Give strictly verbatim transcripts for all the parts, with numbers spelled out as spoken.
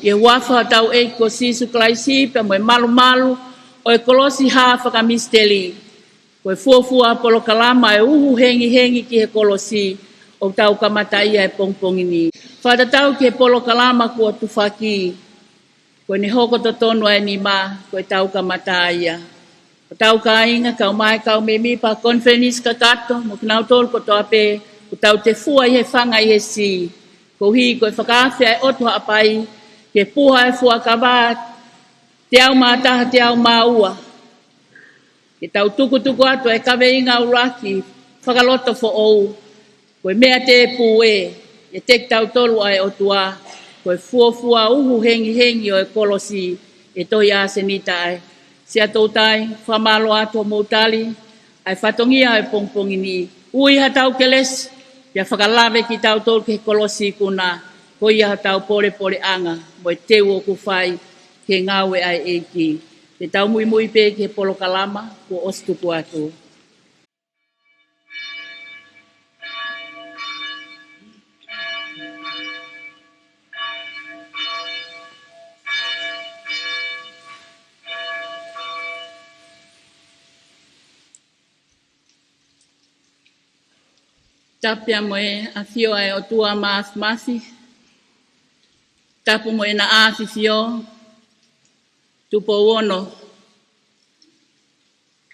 ʻI he huafa ʻo hotau ʻEiki ko Sīsū Kalaisi pea mo e malumalu ʻo e kolosi hā fakamisiteli, ko e fuofua polokalama ʻo e uhu hengihengi ki he kolosi ʻoku tau kamata ia he pongipongi ni. Fakatatau ki he polokalama kuo tufaki, ko ʻene hoko totonu ʻa e nima, ko ʻetau kamata ia. Hotau kāinga, kau mai kau mēmipa Konifelenisi Kakato, mo kinautolu kotoa pē ʻoku tau tefua ʻi he fanga ʻi he sī, koeʻuhi ko e fakaafe ʻa e ʻOtu Haʻapai ke puha e fuakava teau mā taha, teau mā ua. Ke tau tukutuku atu e kaveinga ʻuluaki fakalotofoʻou, ko e meʻa tēpū ē, ʻiate kitautolu ʻa e ʻOtua, ko e fuofua uhu hengihengi ʻo e kolosi ʻe tohi ʻa Senita ai. Siaʻatoutai, fakamālō atu hoʻomou tali ʻa e fatongia ʻo e pongipongi ni. Ui haʻatau kelesi, pea fakalave kitautolu ki he kolosi ikuna, ko ia hotau polepoleʻanga, mo e teu ʻoku fai ki he ngāue ʻa e ʻEiki. Te tau muimui pē ki he polokalama kuo ʻosi tuku atu. Tapu mo e ʻafio ʻa e ʻOtua Māfimafi. Tapu mo ʻena ʻAfifio, Tupou Ono,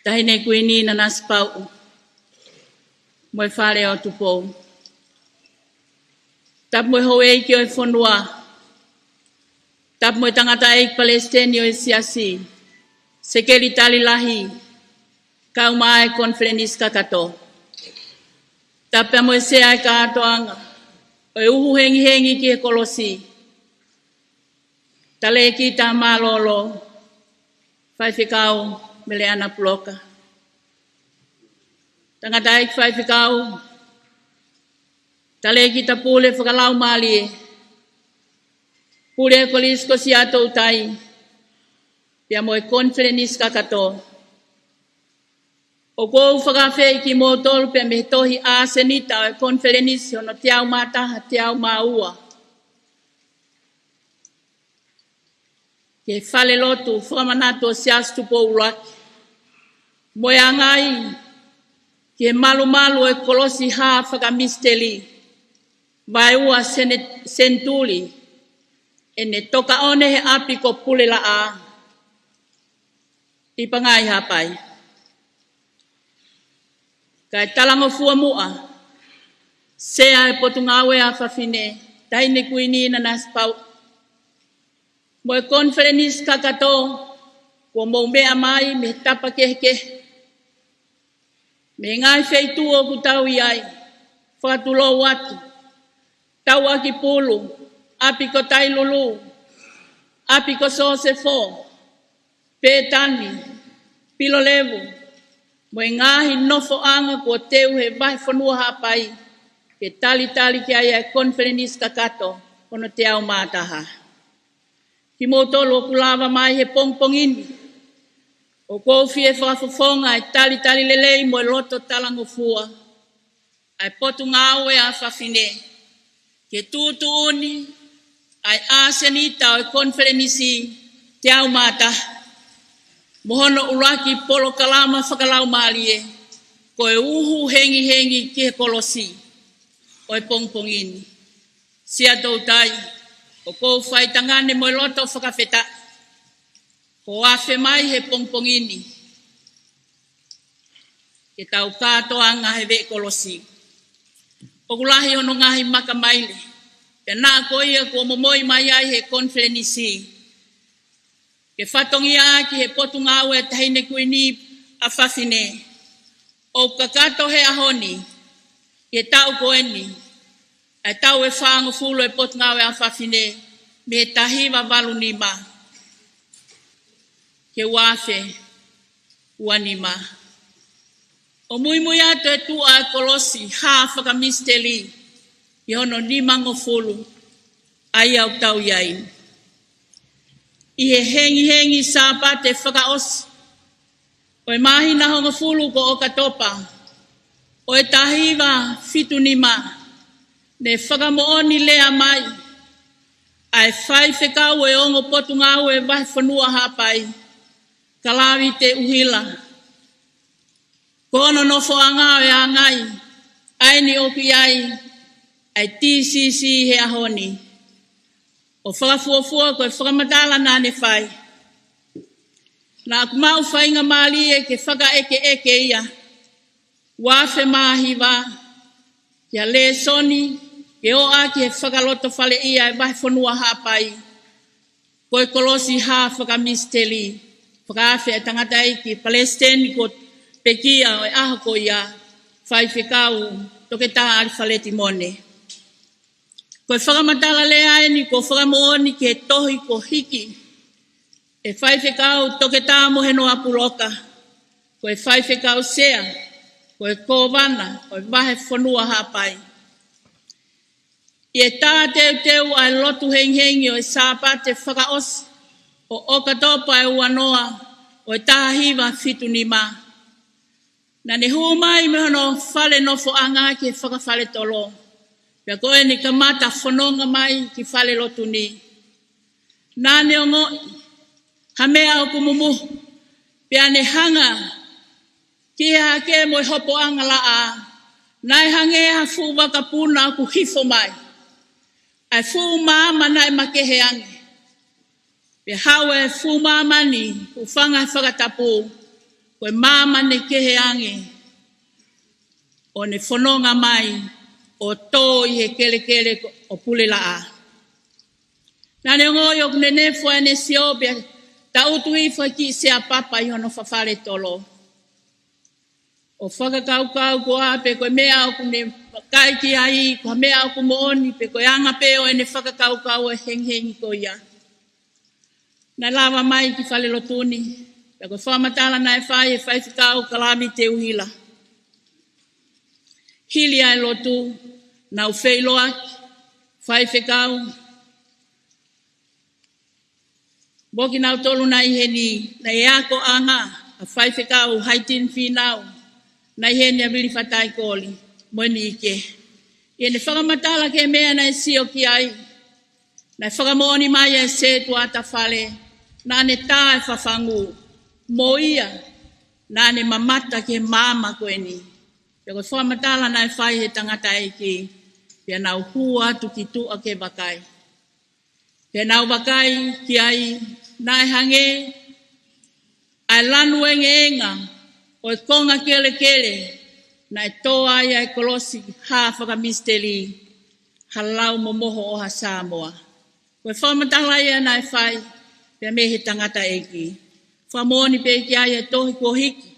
Taʻahine Kuini Nanasipauʻu, mo e Fale ʻo Tupou. Tapu mo e houʻeiki ʻo e fonua. Tapu mo e tangataʻeiki palesiteni ʻo e siasi, sekelitali lahi, kau mai Konifelenisi Kakato. Tapu mo e sea ʻo e kātoanga ʻo e uhu hengihengi ki he kolosi. Talēkita mālōlō, Faifekau Meleana Puloka. Tangataʻeiki faifekau, talēkita pule fakalaumālie, pule ʻo e Kolisi ko Siaʻatoutai, pea mo e Konifelenisi Kakato. ʻOku ou fakaafeʻi kimoutolu pea mei he tohi ʻa Senita ʻo e Konifelenisi hono teau mā taha, teau mā ua, ki he falelotu fakamanatu ʻo e Siasi Tupou ʻUluaki, mo e ʻangai ki he malumalu ʻo e kolosi hā fakamisiteli vaeua sene-, senituli, ʻene tokaʻone he ʻapi ko Pulelaʻā ʻi Pangai Haʻapai. Kae talangofua muʻa, Sea ʻo e Potungāue ʻa Fafine, Taʻahine Kuini Nanasipauʻu, mo e Konifelenisi Kakato, kuo mou meʻa mai mei he tapa kehekehe, mei he ngaahi feituʻu ʻoku tau ʻi ai, fakatulou atu, Tauʻakipulu, ʻapi ko Tailulu, ʻapi ko Sosefo, Pētani, Pilolevu, mo e ngaahi nofoʻanga kuo teu he vahefonua Haʻapai, ke talitali ki ai ʻa e Konifelenisi Kakato hono teau mā taha. Kimoutolu ʻoku lava mai he pongipongi ni, ʻoku ou fie fakafofonga e talitali lelei mo e loto talangofua ʻa e Potungāue ʻa Fafine, ke tuʻutuʻuni ʻa e ʻasenita ʻo e Konifelenisi teau mā taha, mo hono ʻuluaki polokalama fakalaumālie, ko e uhu hengihengi ki he kolosi ʻo e pongipongi ni. Siaʻatoutai, ʻoku ou faitangane mo e loto fakafetaʻi, kuo afe mai he pongipongi ni ke tau kātoanga he veʻe kolosi. ʻOku lahi hono ngaahi makamaile, pea naʻa ko ia kuo momoi mai ai he Konifelenisi, ke fatongia ʻaki he Potungāue ʻa Taʻahine Kuini ʻa Fafine. ʻOku kakato he ʻaho ni, he taʻu ko eni, ʻa e taʻu ʻe fāngofulu ʻo e Potungāue ʻa Fafine, mei he taha hiva valu nima ki he ua afe ua nima. ʻO muimui atu e tuʻa ʻo e kolosi hā fakamisiteli ʻi hono nimangofulu ʻa ia ʻoku tau ʻi ai. ʻI he hengihengi Sāpate fakaʻosi ʻo e māhina hongofulu ko ʻOkatopa ʻo e taha hiva fitu nima, ne fakamoʻoni lea mai ʻa e faifekau ʻo e ongo Potungāue Vahefonua Haʻapai, Kalavi Teuhila, ko hono nofoʻanga ʻo e ʻāngai, ʻa eni ʻoku ʻi ai ʻa e TCC he ʻaho ni. ʻO fakafuofua ko e fakamatala naʻa ne fai. Naʻa ku maʻu faingamālie ke fakaʻekeʻeke ia, ua afe mā hiva, ki ha lēsoni ke ʻoʻaki he fakalotofaleʻia ʻa e Vahefonua Haʻapai, ko e kolosi hā fakamisiteli, fakaafe ʻa e tangataʻeiki palesiteni kuo pekia ʻo e ʻaho ko ia, Faifekau Toketā ʻAlifaleti Mone. Ko e fakamatala lea eni kuo fakamoʻoni ki he tohi kuo hiki ʻe Faifekau Toketā Mohenoa Puloka, ko e Faifekau Sea, ko e Kōvana ʻo e Vahefonua Haʻapai. ʻI he tā teuteu ʻa e lotu hengihengi ʻo e Sāpate fakaʻosi ʻo ʻOkatopa ʻe ua noa ʻo e taha hiva fitu nima, naʻa ne hū mai mei hono fale nofoʻanga ki he fakafaletolo, pea ko ʻene kamata fononga mai ki falelotu ni. Naʻa ne ongoʻi ha meʻa ʻoku mumuhu, pea ne hanga ki he hake mo e hopoʻanga laʻā, naʻe hangē ha fuʻu vakapuna ʻoku hifo mai, ʻa e fuʻu maama naʻe makehe ange. Pea haʻu e fuʻu maama ni, hūfanga he fakatapu, ko e maama ne kehe ange, ʻo ne fononga mai ʻo tō ʻi he kelekele ʻo pule laʻā. Naʻa ne ongoʻi ʻoku ne nefo ʻene sio, pea tangutu hifo e kiʻi sea papa ʻi hono fafaletolo, ʻo fakakaukau ko ā pe ko e meʻa ʻoku ne vakai ki ai ko ha meʻa ʻoku moʻoni, pe ko e anga pē ʻo ʻene fakakaukau ʻa e hengihengi ko ia. Naʻe lava mai ki falelotu ni, pea ko e fakamatala naʻe fai ʻe Faifekau Kalavi Teuhila. Hili ʻa e lotu, nau feʻiloaki, faifekau, mo kinautolu naʻe ʻi heni, naʻe akoʻanga ʻa Faifekau Haitini Fīnau, naʻe ʻi heni ʻa Vili Fataikoli, mo e niʻihi kehe. ʻI heʻene fakamatala ki he meʻa naʻe sio ki ai, naʻe fakamoʻoni mai ʻa e sētuata fale, naʻa ne tā e fafangu, mo ia naʻa ne mamata ki he maama ko eni. Pea ko e fakamatala naʻe fai ʻe he tangataʻeiki, pea nau hū atu ki tuʻa ke vakai. Pea nau vakai ki ai, naʻe hangē ʻa e lanu engeenga ʻo e konga kelekele naʻe tō ai ʻa e kolosi hā fakamisiteli, ha lau momoho ʻo ha Sāmoa. Ko e fakamatala ia naʻe fai pea mei he tangataʻeiki. Fakamoʻoni pē ki ai e tohi kuo hiki,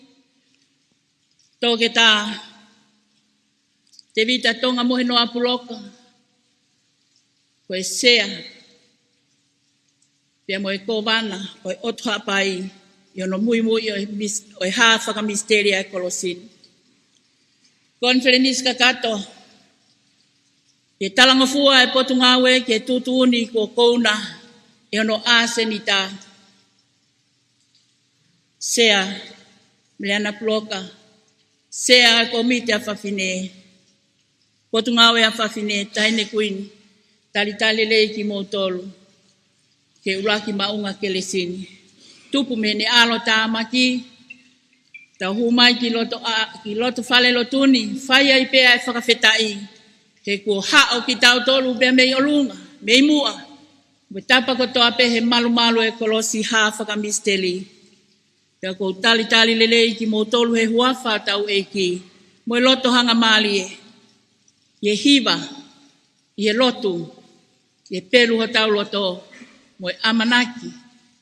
Toketā Tēvita Tonga Mohenoa Puloka, ko e Sea pea mo e Kōvana ʻo e ʻOtu Haʻapai, ʻi hono muimui ʻo e mis-, ʻo e hā fakamisiteli ʻa e kolosi ni. Konifelenisi kakato, ke talangofua e Potungāue ki he tuʻutuʻuni kuo kouna ʻe hono ʻAsenita, Sea Meleana Puloka, Sea ʻa e Kōmiti ʻa Fafine, Potungāue ʻa Fafine, Taʻahine Kuini, talitali lelei kimoutolu ki he ʻuluaki maʻunga kelesi ni. Tupu mei heʻene ʻalo tāmaki, tau hū mai ki loto ʻa, ki loto falelotu ni, fai ai pē ʻa e fakafetaʻi, he kuo haʻo kitautolu pea mei ʻolunga, mei muʻa, mo e tapa kotoa pē he malumalu e kolosi hā fakamisiteli. Pea ʻoku ou talitali lelei kimoutolu he huafa ʻo hotau ʻEiki, mo e loto hangamālie, ʻi he hiva, ʻi he lotu, ʻi he pelu hotau loto, mo e ʻamanaki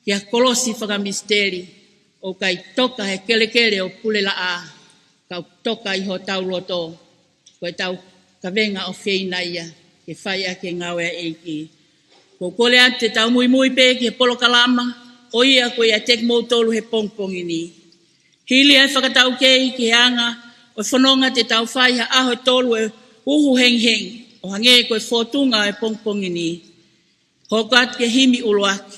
ki ha kolosi fakamisiteli ʻoku ʻikai toka he kelekele ʻo pule laʻā, ka ʻoku toka ʻi hotau loto, ko ʻetau kavenga ʻofeina ia ke fai ʻaki e ngāue ʻa e ʻEiki. ʻOku ou kole atu te tau muimui pē ki he polokalama ʻo ia ko ia ʻiate kimoutolu he pongipongi ni. Hili ʻa e fakataukei ki he anga ʻo e fononga, te tau fai ha ʻaho ʻe tolu ʻo e uhu hengihengi, ʻo hangē ko e fōtunga ʻo e pongipongi ni. Hoko atu ki he himi ʻuluaki,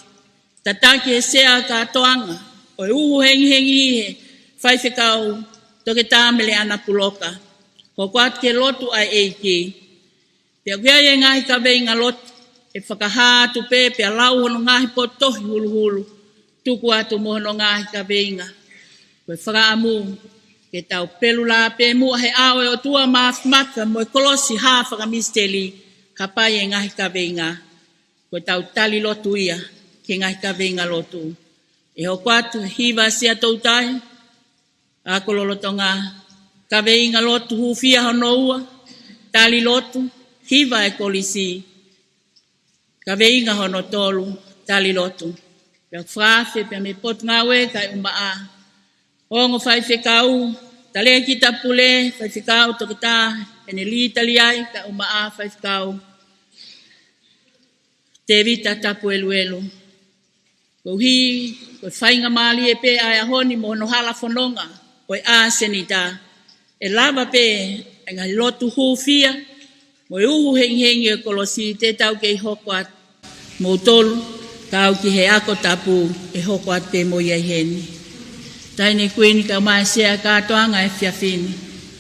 tataki ʻe he Sea kātoanga ʻo e uhu hengihengi ʻe he Faifekau Toketā Meleana Puloka. Hoko atu ki he lotu ʻa e ʻEiki. Pea ʻoku ʻi ai e ngaahi kaveinga lotu ʻe fakahā atu pē pea lau hono ngaahi potu tohi huluhulu, tuku atu mo hono ngaahi kaveinga. Ko e fakaʻamu ke tau pelu lā pē muʻa he ʻao ʻo e ʻOtua Māfimafi mo e kolosi hā fakamisiteli, ka pai e ngaahi kaveinga, ko ʻetau tali lotu ia ki he ngaahi kaveinga lotu. ʻE hoko atu e hiva Siaʻatoutai, ako lolotonga, kaveinga lotu hūfia hono ua, tali lotu, hiva e kolisi, kaveinga hono tolu, tali lotu. Pea fakaafe pea mei he Potungāue Kaeʻumaʻā, ongo faifekau, talēkita pule, faifekau Toketā Henelī Taliai Kaeʻumaʻā, faifekau Tēvita Tapueluelu. Koeʻuhi ko e faingamālie pē ʻa e ʻaho ni mo hono hala fononga ʻo e ʻasenita, ʻe lava pē ʻa e ngaahi lotu hūfia mo e uhu hengihengi ʻo e kolosi te tau kei hoko atu. Moutolu, kau ki he ako tapu ʻe hoko atu pē mo ia ʻi heni. Taʻahine Kuini kae ʻumaʻā e Sea kātoanga ʻo e efiafi ni,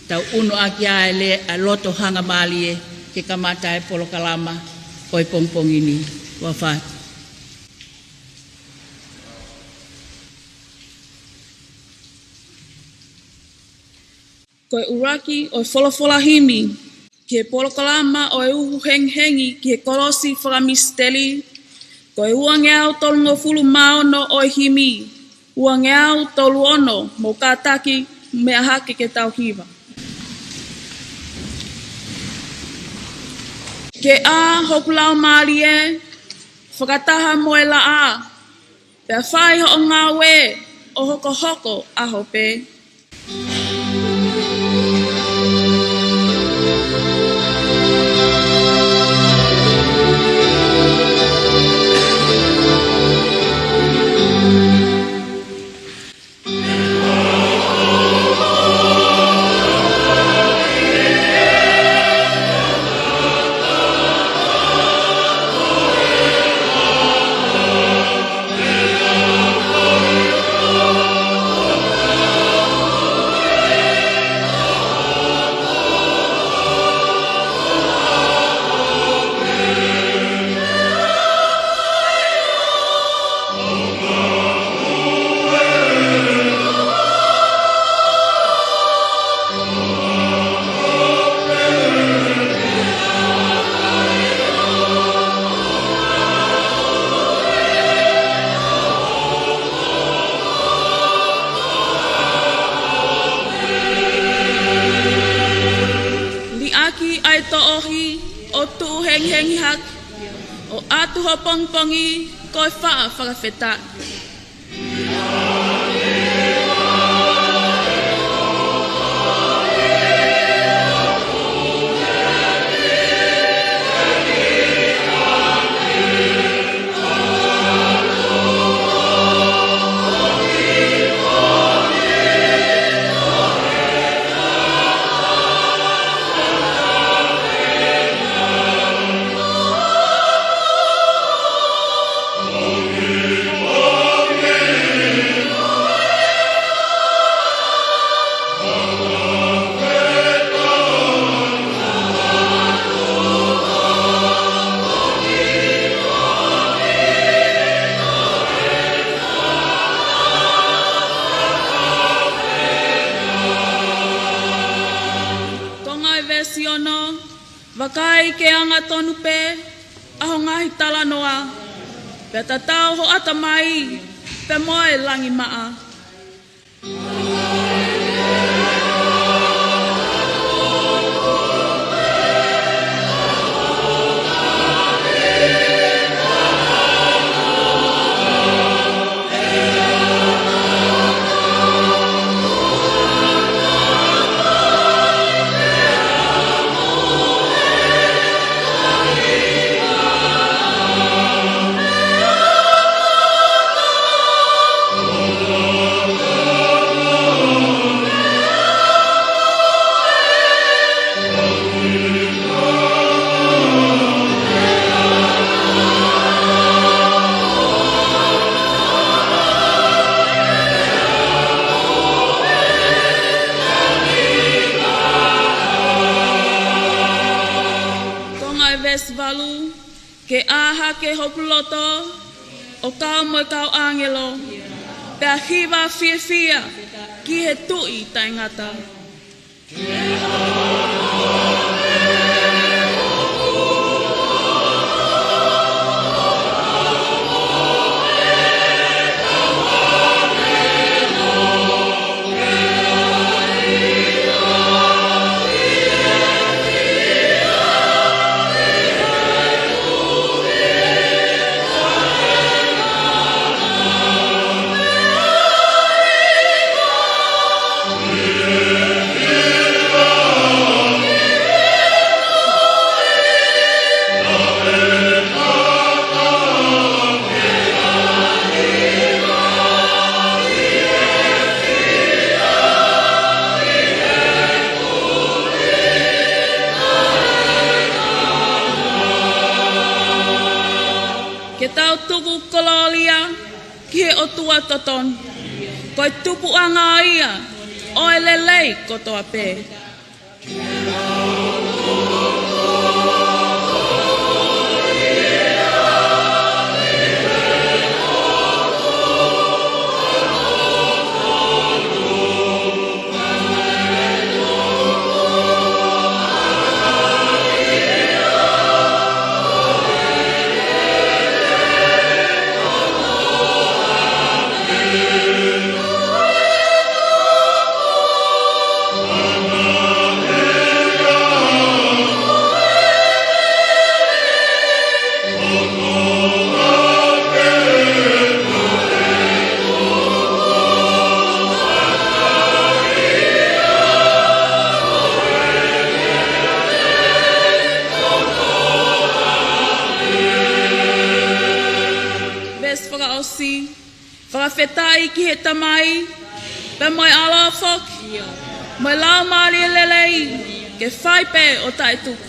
tau ʻunu ʻaki ʻa e le-, ʻa e loto hangamālie ke kamata e polokalama ʻo e pongipongi ni. Ua fai. Ko e ʻuluaki ʻo e folofola himi ki he polokalama ʻo e uhu hengihengi ki he kolosi fakamisiteli, ko e uangeau tolungofulu mā ono ʻo e himi, uangeau tolu ono, mou kātaki meʻa hake ke tau hiva. Ke ʻā hoku laumālie fakataha mo e laʻā, pea fai hoʻo ngāue ʻo hokohoko ʻaho pē. Liʻaki ʻa e toʻohi ʻo tuʻu hengihengi hake, ʻo ʻatu ho pongipongi ko e faʻa fakafetaʻi. Tonga ʻi he veesi ono, vakai ke angatonu pē ʻa ho ngaahi talanoa, pea tatau ho ʻatamai pea mo e langi maʻa. Ke hoku loto, ʻo kau mo e kau ʻāngelo, pea hiva fiefia ki he Tuʻi taʻengata. Ke tau tuku kolōlia ki he ʻOtua totonu. Ko e tupuʻanga ia ʻo e lelei kotoa pē. Veesi fakaʻosi. Fakafetaʻi ki he Tamai, pea mo e ʻAlo foki, mo e Laumālie Lelei, ke fai pē ʻo taʻetuku.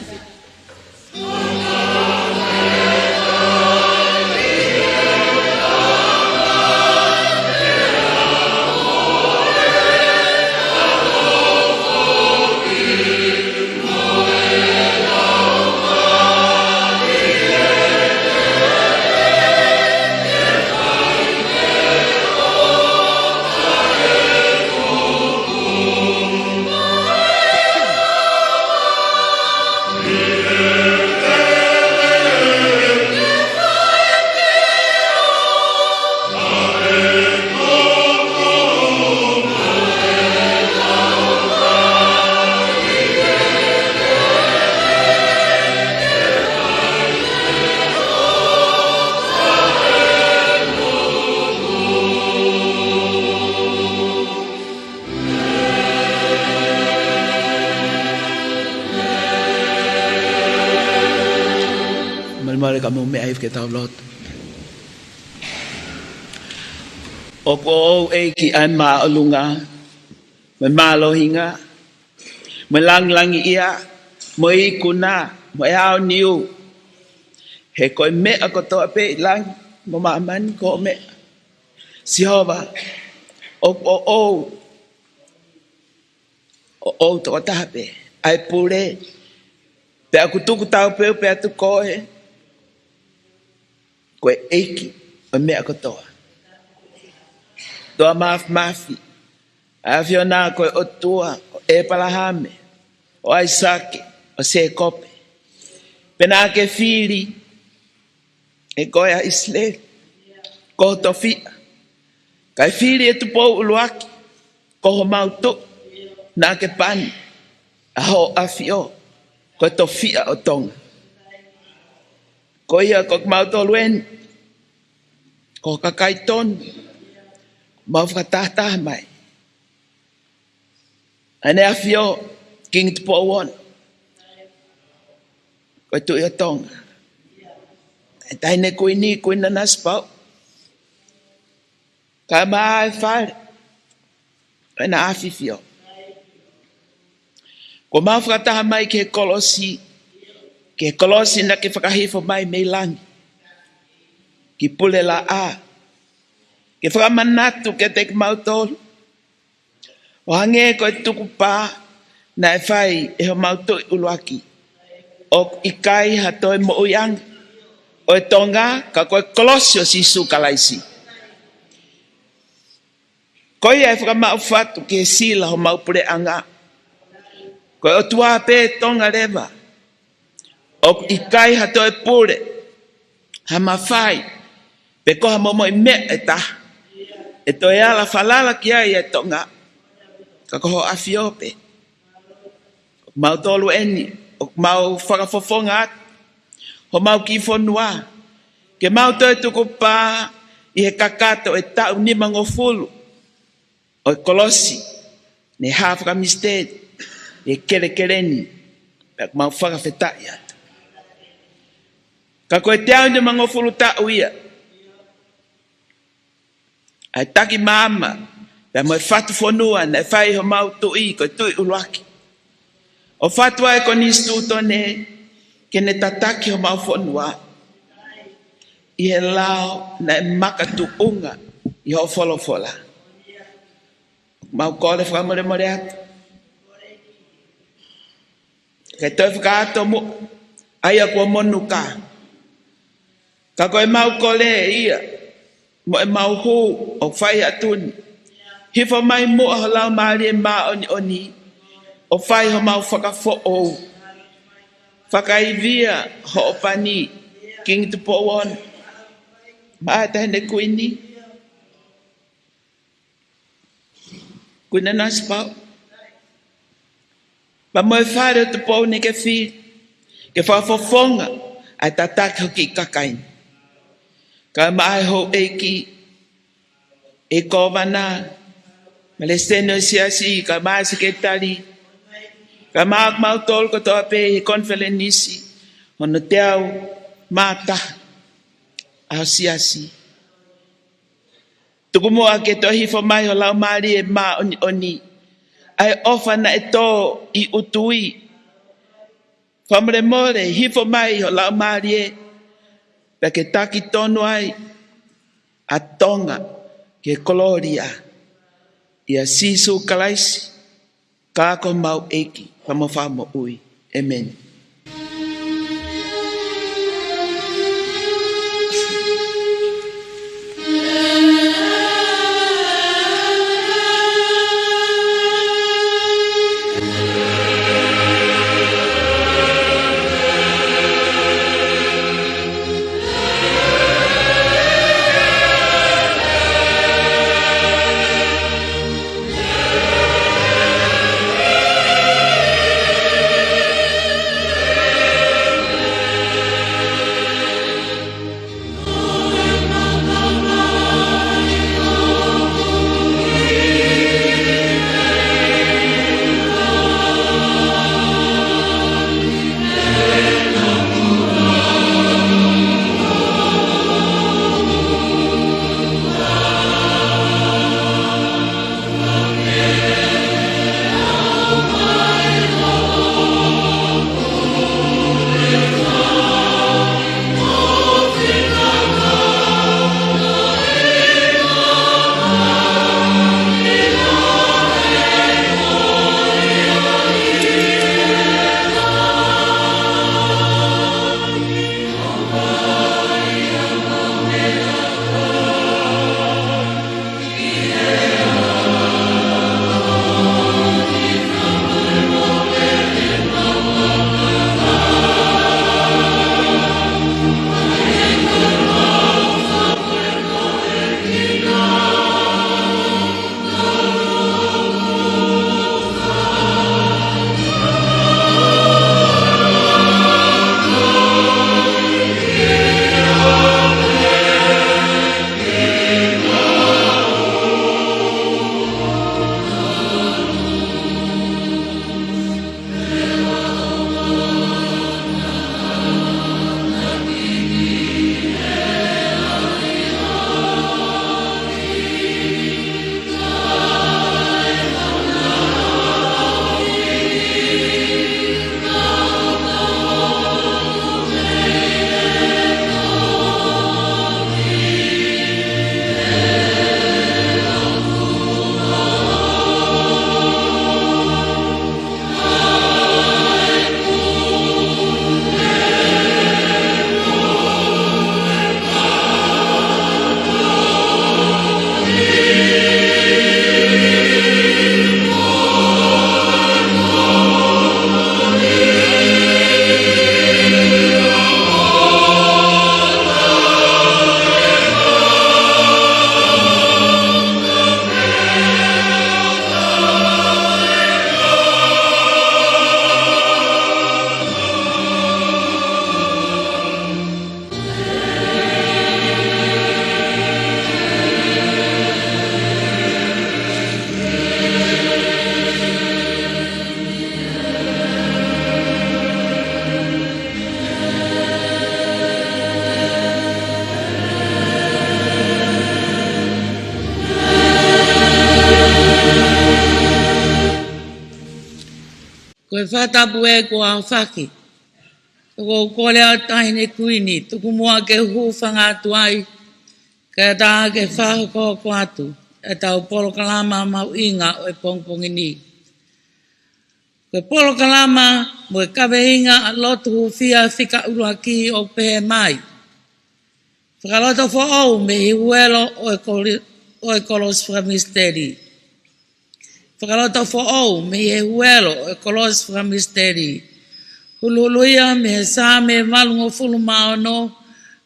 Malimali ka mou meʻa hifo ke tau lotu. ʻOku ʻoʻou ʻEiki ʻa e māʻolunga, mo e mālohinga, mo e langilangiʻia, mo e ikuna, mo e aoniu. He ko e meʻa kotoa pē ʻi langi mo māmani ko hoʻo meʻa. Sihova, ʻoku ʻoʻou, ʻoʻou tokotaha pē ʻa e pule, pea ʻoku tuku taupeu pē atu koe, ko e ʻEiki ʻo e meʻa kotoa. ʻOtua Māfimafi, ʻa e ʻAfiona ko e ʻOtua ʻo ʻĒpalahame, ʻo ʻAisake, ʻo Sēkope. Pea naʻa ke fili ʻe koe ʻa ʻIsileli ko ho tofiʻa. Kae fili ʻe Tupou ʻUluaki ko homau Tuʻi, naʻa ke pani ʻa Hoʻo ʻAfio ko e tofiʻa ʻo Tonga. Ko ia ko kimautolu eni, ko ho kakai tonu, mau fakatahataha mai ʻa ʻEne ʻAfio, Kingi Tupou Ono, ko e Tuʻi ʻo Tonga. ʻE Taʻahine Kuini, Kuini Nanasipauʻu, kae ʻumaʻā e fale ʻo ʻEne ʻAfifio. Kuo mau fakataha mai ki he kolosi, ki he kolosi naʻa ke fakahifo mai mei langi, ki Pulelaʻā, ke fakamanatu kiate kimautolu, ʻo hangē ko e tukupā naʻe fai ʻe homau Tuʻi ʻUluaki, ʻoku ʻikai ha toe moʻuiʻanga ʻo e Tonga, ka ko e kolosi ʻo Sīsū Kalaisi. Ko ia ʻe fakamaʻu fatu ki he sila homau puleʻanga. Ko e ʻOtua pē Tonga leva. ʻOku ʻikai ha toe pule, ha mafai, pe ko ha momoʻi meʻa ʻe taha ʻe toe ala falala ki ai ʻa e Tonga, ka ko Hoʻo ʻAfio pē. Mautolu eni, ʻoku mau fakafofonga atu homau kiʻi fonua, ke mau toe tukupā ʻi he kakato ʻo e taʻu nimangofulu ʻo e kolosi, ne hā fakamisiteli ʻi he kelekele ni, pea ʻoku mau fakafetaʻi atu. Ka ko e teau nimangofulu taʻu ia ʻa e taki maama, pea mo e fatu fonua naʻe fai ʻe homau tuʻi, ko e tuʻi ʻuluaki, ʻo fatu ai e konisitūtone ke ne tataki homau fonua ʻi he lao naʻe makatuʻunga ʻi hoʻo folofola. Mau kole fakamolemole atu ke toe fakatomu ʻa ia kuo monuka. Ka ko ʻemau kole ia, mo ʻemau hū ʻoku fai atu ni, hifo mai muʻa ho Laumālie Māʻoniʻoni ʻo fai homau fakafoʻou. Fakaivia hoʻo pani, Kingi Tupou Ono, maʻa e Taʻahine Kuini, Kuini Nanasipauʻu, pea mo e Fale ʻo Tupou ni ke fili, ke fakafofonga ʻa e tataki ho kiʻi kakai ni. Kae ʻumaʻā e houʻeiki, e kōvana, palesiteni ʻo e siasi, kae ʻumaʻā e sekelitali, kae ʻumaʻā kimautolu kotoa pē he konifelenisi hono teau mā taha ʻa ho siasi. Tuku muʻa ke toe hifo mai ho Laumālie Māʻoniʻoni, ʻa e ʻofa naʻe tō ʻi ʻUtui. Fakamolemole, hifo mai ho Laumālie, pea ke taki tonu ai ʻa Tonga ki he kolōlia. ʻIa Sīsū Kalaisi, ka ko homau ʻEiki pea mo e Fakamoʻui. ʻĒmeni. Ko e fakatapu ē kuo aofaki. ʻOku ou kole ʻa e Taʻahine Kuini, tuku muʻa ke u hūfanga atu ai, kae ʻatā ke fakahokohoko atu ʻetau polokalama mahuʻinga ʻo e pongipongi ni. Ko e polokalama mo e kaveinga ʻa e lotu hūfia fika ʻuluaki ʻoku pehē mai: Fakalotofoʻou mei he huelo ʻo e koli-, ʻo e kolosi fakamisiteli. Fakalotofoʻou mei he huelo ʻo e kolosi fakamisiteli. Huluhulu ia mei he Saame valungofulu mā ono,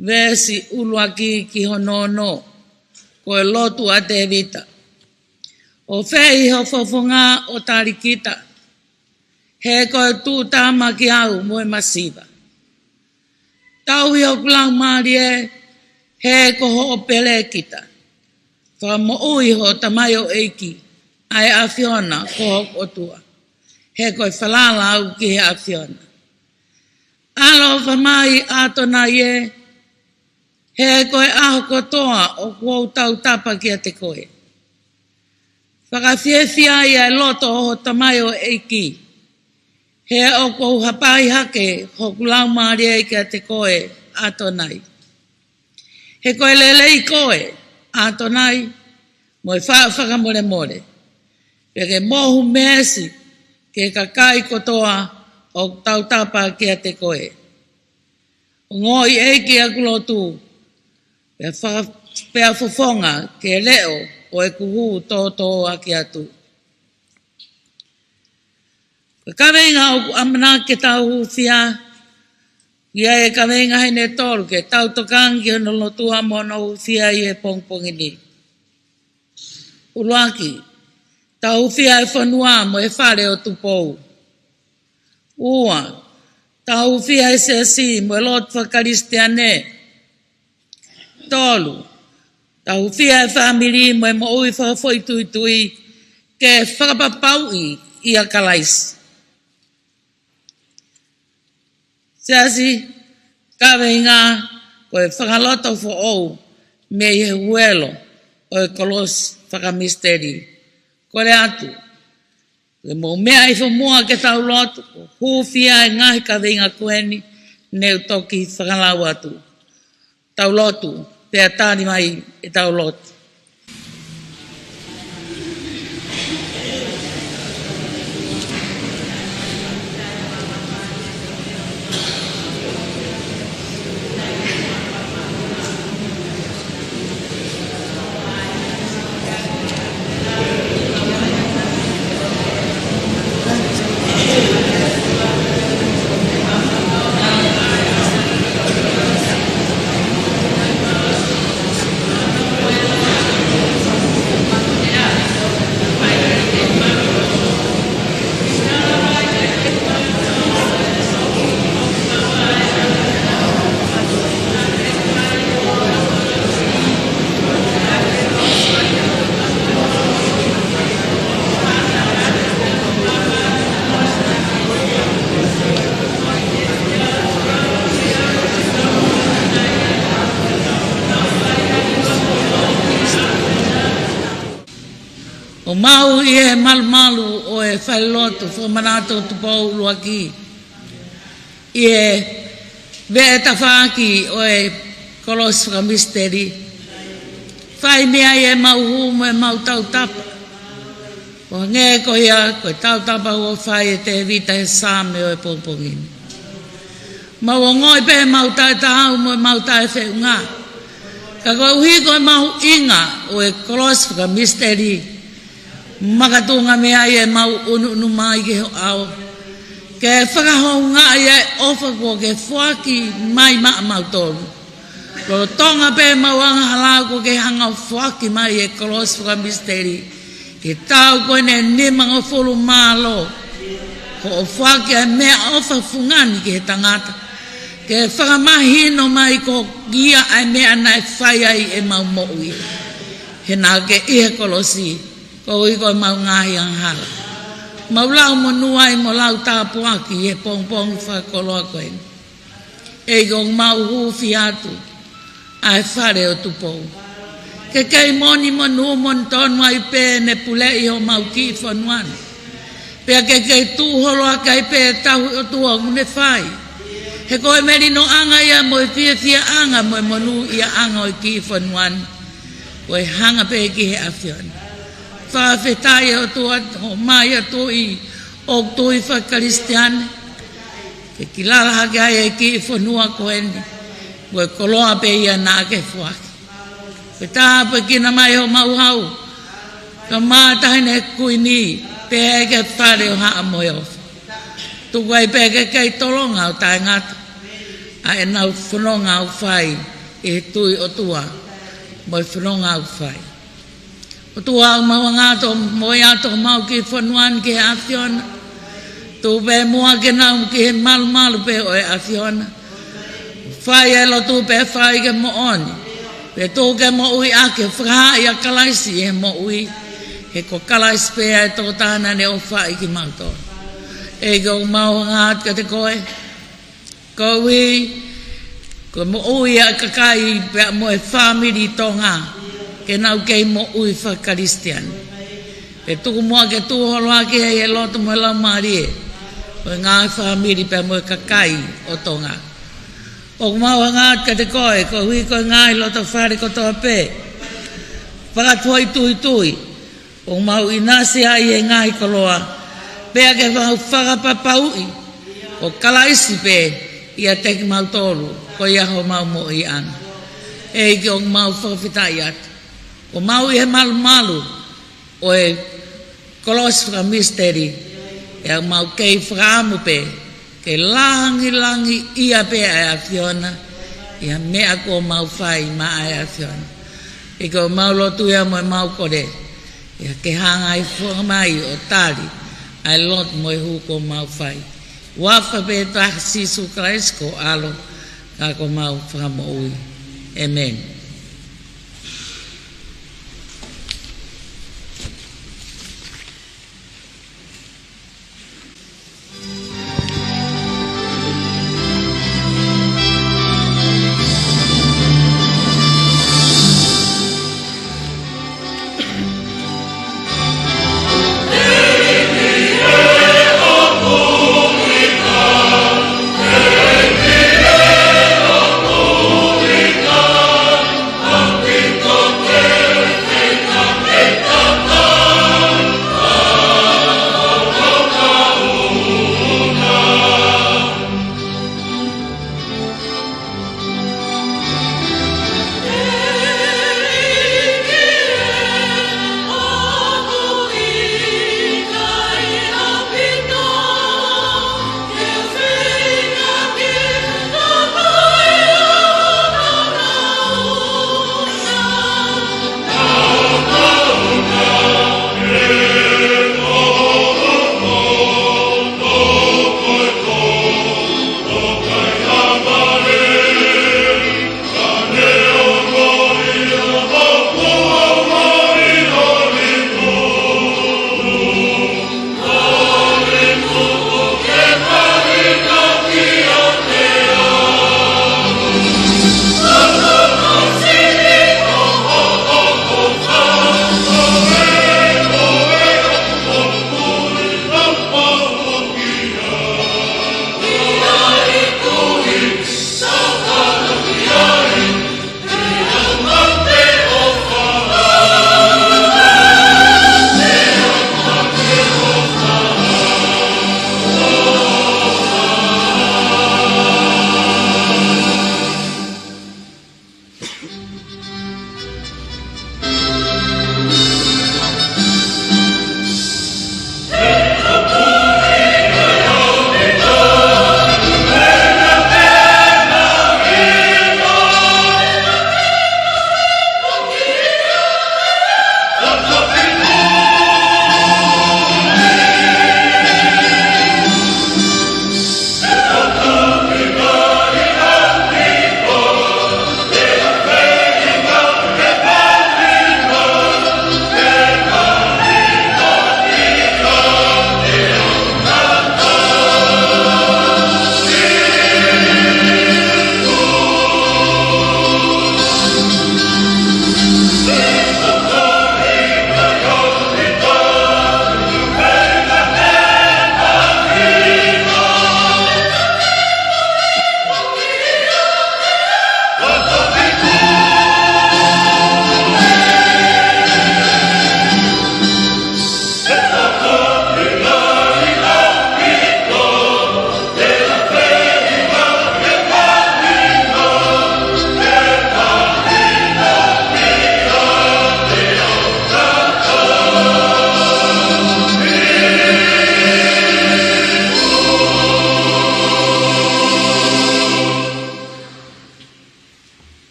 veesi ʻuluaki ki hono ono. Ko e lotu ʻa Tēvita. ʻOfeʻi ho fofonga ʻo tali kita, he ko e tuʻutāmaki au mo e masiva. Tauhi hoku laumālie, he ko hoʻo pelēkita. Fakamoʻui ho tamaioʻeiki, ʻa e ʻAfiona ko hoku ʻOtua, he ko e falala au ki he ʻAfiona. ʻAlo ʻofa mai ʻAtonai ē, he ko e ʻaho kotoa ʻoku ou tautapa kiate koe. Fakafiefia ʻa e loto ʻo ho tamaioʻeiki, he ʻoku ou hapai hake hoku laumālie kiate koe ʻAtonai. He ko e lelei koe ʻAtonai, mo e faʻa fakamolemole, pea ke mohu meesi ki he kakai kotoa ʻoku tautapa kiate koe. Ongoʻi ʻEiki ʻeku lotu, pea faka-, pea fofonga ki he leʻo ʻo ʻeku hū tōtōaki atu. Ko e kaveinga ʻoku ʻamanaki ke tau hūfia, ʻa ia ko e kaveinga ʻe niʻihi ʻe tolu ke tau tokanga ki hono lotua mo hono hūfia ʻi he pongipongi ni. ʻUluaki, tau hūfia e fonua mo e fale ʻo Tupou. Ua, tau hūfia e siasi mo e lotu faka-Kalisitiane. Tolu, tau hūfia e fāmili mo e moʻui fakafoʻituitui ke fakapapauʻi ʻia Kalaisi. Siasi, kaveinga ko e fakalotofoʻou mei he huelo ʻo e kolosi fakamisiteli. Kole atu ke mou meʻa hifo muʻa ke tau lotu, hūfia e ngaahi kaveinga ko eni, ne u toki fakalau atu. Tau lotu, pea tali mai ʻetau lotu. ʻO maʻu ʻi he malumalu ʻo e falelotu fakamanatu ʻo Tupou ʻUluaki, ʻi he veʻe tafaʻaki ʻo e kolosi fakamisiteli, fai mei ai ʻemau hū mo ʻemau tautapa, ʻo hangē ko ia ko e tautapa kuo fai ʻe Tēvita he Saame ʻo e pongipongi ni. Mau ongoʻi pē ʻemau taʻetaau mo ʻemau taʻefeʻunga. Ka koeʻuhi ko e mahuʻinga ʻo e kolosi fakamisiteli, makatuʻunga mei ai ʻemau ʻunuʻunu mai ki ho ʻao, ke fakahoungaʻi ʻa e ʻofa kuo ke foaki mai maʻamautolu. Lolotonga pē ʻemau angahala kuo ke hanga ʻo foaki mai e kolosi fakamisiteli, ke tau ko ʻene nimangofulu mālō, ko hoʻo foaki ʻa e meʻaʻofa fungani ki he tangata, ke fakamahino mai ko ia ʻa e meʻa naʻe fai ai ʻemau moʻui. He naʻa ke ʻi he kolosi, koeʻuhi ko ʻemau ngaahi angahala. Mau lau monū ai mo lau tāpuaki ʻi he pongipongi fakakoloa ko eni. ʻEiki, ʻoku mau hūfia atu ʻa e fale ʻo Tupou. Ke kei moʻoni monū moʻoni tonu ai pē ʻene puleʻi homau kiʻi fonua ni. Pea ke ke tuʻu holo ʻaki ai pē ʻa e tauhi ʻOtua ʻoku ne fai. He ko e melinoʻanga ia mo e fiefiaʻanga mo e monūʻiaʻanga ʻo e kiʻi fonua ni, ko e hanga pē ki he ʻAfiona. Fakafetaʻi ʻe ʻOtua, ʻomai ʻa e tui ʻoku tui fakakalisitiane ke kilala hake ai e kiʻi fonua ko eni, ko e koloa pē ia naʻa ke foaki. Pea tāpuekina mai homau hau, kae ʻumaʻā e Taʻahine Kuini, pea ki he Fale ʻo Haʻa Moheofo. Tuku ai pē ke kei tolonga ʻo taʻengata ʻa ʻenau fononga ʻoku fai ʻi he tui ʻOtua mo e fononga ʻoku fai. ʻOtua, ʻoku mau hanga atu ʻo moʻui atu homau kiʻi fonua ni ki he ʻAfiona. Tuku pē muʻa ke nau ki he malumalu pē ʻo e ʻAfiona. Fai e lotu pea fai ke moʻoni. Pea tuku ke moʻui ʻaki e fakahā ʻa Kalaisi ʻi he moʻui. He ko Kalaisi pē ʻa e tokotaha naʻa ne ʻofaʻi kimautolu. ʻEiki, ʻoku mau hanga atu kiate koe. Koeʻuhi ko e moʻui ʻa e kakai pea mo e fāmili Tonga, ke nau kei moʻui fakakalisitiane. Pea tuku muʻa ke tuʻu holo ʻaki ʻi he loto mo e laumālie ʻo e ngaahi fāmili pea mo e kakai ʻo Tonga. ʻOku mau hanga atu kiate koe, koeʻuhi ko e ngaahi lotofale kotoa pē, fakatuʻi tuitui, ʻoku mau ʻinasi ai he ngaahi koloa, pea ke mau fakapapauʻi ko Kalaisi pē ʻiate kimautolu, ko ia homau moʻuiʻanga. ʻEiki, ʻoku mau fakafetaʻi atu, ʻoku mau ʻi he malumalu ʻo e kolosi fakamisiteli, ʻoku mau kei fakaʻamu pē ke langilangiʻia pē ʻa e ʻAfiona ʻi he meʻa kuo mau fai maʻa e ʻAfiona. ʻEiki, ʻoku mau lotu ia mo ʻemau kole ia ke hanga ʻe he ʻAfiona mai ʻo tali ʻa e lotu mo e hū kuo mau fai. Huafa pē ʻo e ʻEiki ko Sīsū Kalaisi ko ho ʻAlo ka ko homau Fakamoʻui. ʻĒmeni.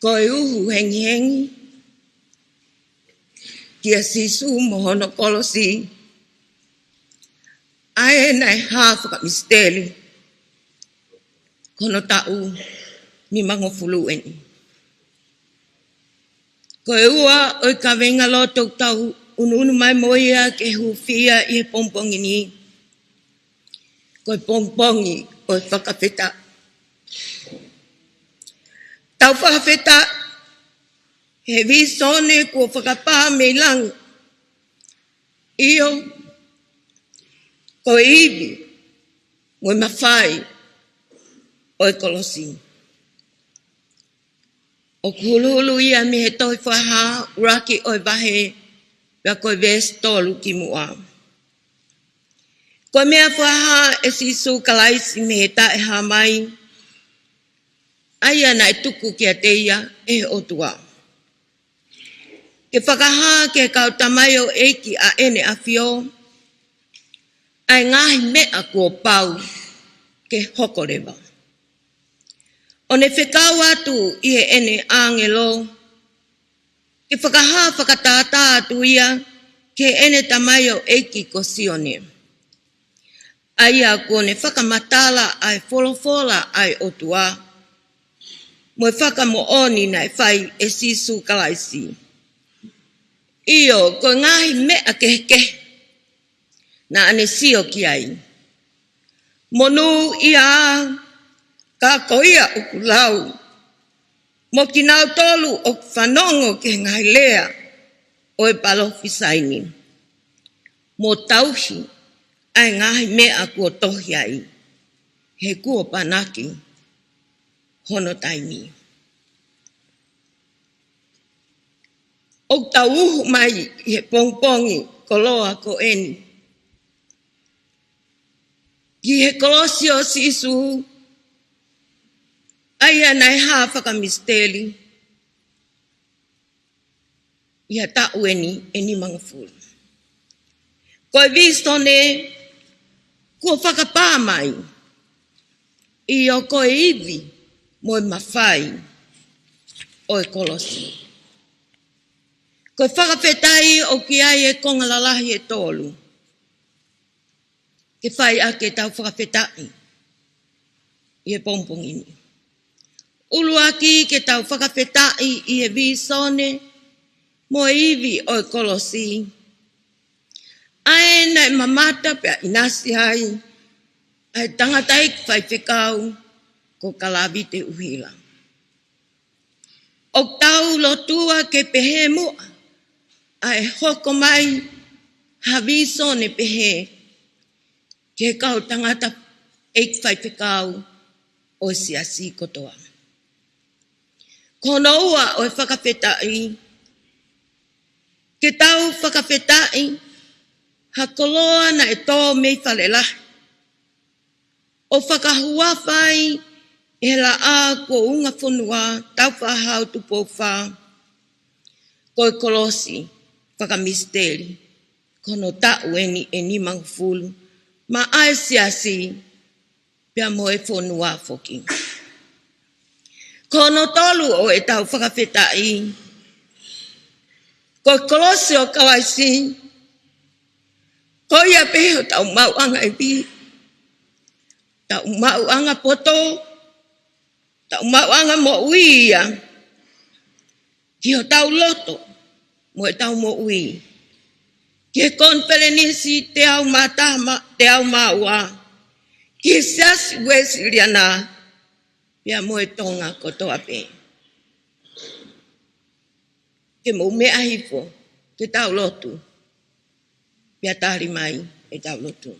Ko e uhu hengihengi kia Sīsū mo hono kolosi, ʻa ē naʻe hā fakamisiteli, ko hono taʻu nimangofulu eni. Ko e ua ʻo e kaveinga lotu ʻoku tau ʻunuʻunu mai mo ia ke hūfia ʻi he pongipongi ni, ko e pongipongi ʻo e fakafetaʻi. Tau fakafetaʻi he vīsone kuo fakapā mei langi. ʻIo, ko e ivi mo e mafai ʻo e kolosi. ʻOku huluhulu ia mei he tohi Fakahā ʻuluaki ʻo e vahe, pea ko e veesi tolu kimuʻa. Ko e meʻa fakahā ʻe Sīsū Kalaisi mei he taʻehāmai, ʻa ia naʻe tuku kiate ia ʻe he ʻOtua, ke fakahā ki he kau tamaioʻeiki ʻa ʻEne ʻAfio ʻa e ngaahi meʻa kuo pau ke hoko leva. ʻO ne fekau atu ʻi heʻene ʻāngelo ke fakahā fakatātā atu ia ki heʻene tamaioʻeiki ko Sione, ʻa ia kuo ne fakamatala ʻa e folofola ʻa e ʻOtua mo e fakamoʻoni naʻe fai ʻe Sīsū Kalaisi. ʻIo, ko e ngaahi meʻa kehekehe naʻa ne sio ki ai, monūʻia ā, ka ko ia ʻoku lau, mo kinautolu ʻoku fanongo ki he ngaahi lea ʻo e palōfisai ni, mo tauhi ʻa e ngaahi meʻa kuo tohi ai, he kuo panaki hono taimi. ʻOku tau uhu mai ʻi he pongipongi koloa ko eni ki he kolosi ʻo Sīsū, ʻa ia naʻe hā fakamisiteli ʻi he taʻu eni ʻe nimangofulu. Ko e vīsone kuo fakapā mai, ʻio, ko e ivi mo e mafai ʻo e kolosi. Ko e fakafetaʻi ʻoku ʻi ai e konga lalahi ʻe tolu ke fai ʻaki ʻetau fakafetaʻi ʻi he pongipongi ni. ʻUluaki, ke tau fakafetaʻi ʻi he vīsone mo e ivi ʻo e kolosi, ʻa ē naʻe mamata pea ʻinasi ai ʻa e tangataʻeiki faifekau ko Kalavite ʻUhila. ʻOku tau lotua ke pehē muʻa ʻa e hoko mai ha vīsone pehē ki he kau tangataʻeiki faifekau ʻo e siasi kotoa. Ko hono ua ʻo e fakafetaʻi, ke tau fakafetaʻi ha koloa naʻe tō mei fale lahi ʻo fakahuafa ai ʻe he laʻā kuo ungafonua Tāufaʻāhau Tupou Fā, ko e kolosi fakamisiteli, ko hono taʻu eni ʻe nimangofulu maʻa e siasi pea mo e fonua foki. Ko hono tolu ʻo ʻetau fakafetaʻi, ko e kolosi ʻo Kalaisi, ko ia pē hotau maʻuʻanga ivi, hotau maʻuʻanga poto, hotau maʻuʻanga moʻui ia ki hotau loto mo ʻetau moʻui, ki he konifelenisi teau mā taha ma-, teau mā ua, ki he Siasi Uēsiliana, pea mo e Tonga kotoa pē. Ke mou meʻa hifo, ke tau lotu, pea tali mai ʻetau lotu.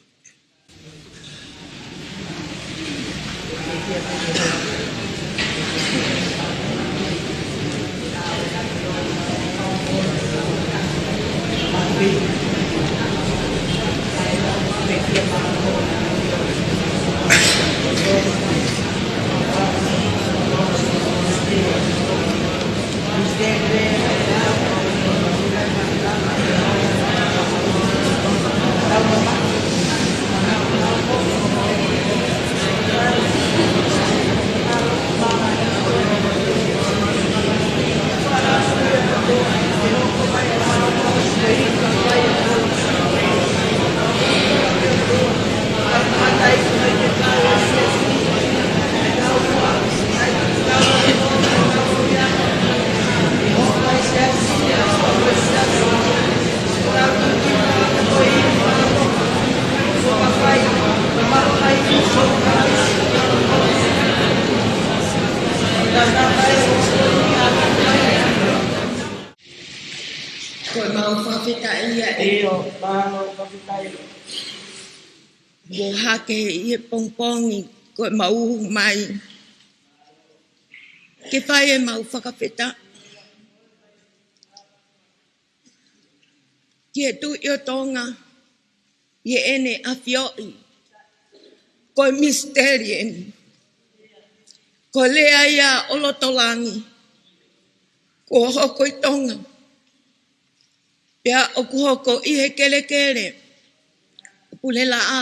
ʻIo, mālō, fakafetaʻi. Kuo hake ʻi he pongipongi ko ʻemau uhu mai ke fai ʻemau fakafetaʻi ki he Tuʻi ʻo Tonga, ʻi heʻene ʻafioʻi ko e misiteli eni. Ko e lea ia ʻo loto langi kuo hoko ʻi Tonga, pea ʻoku hoko ʻi he kelekele ʻo Pulelaʻā,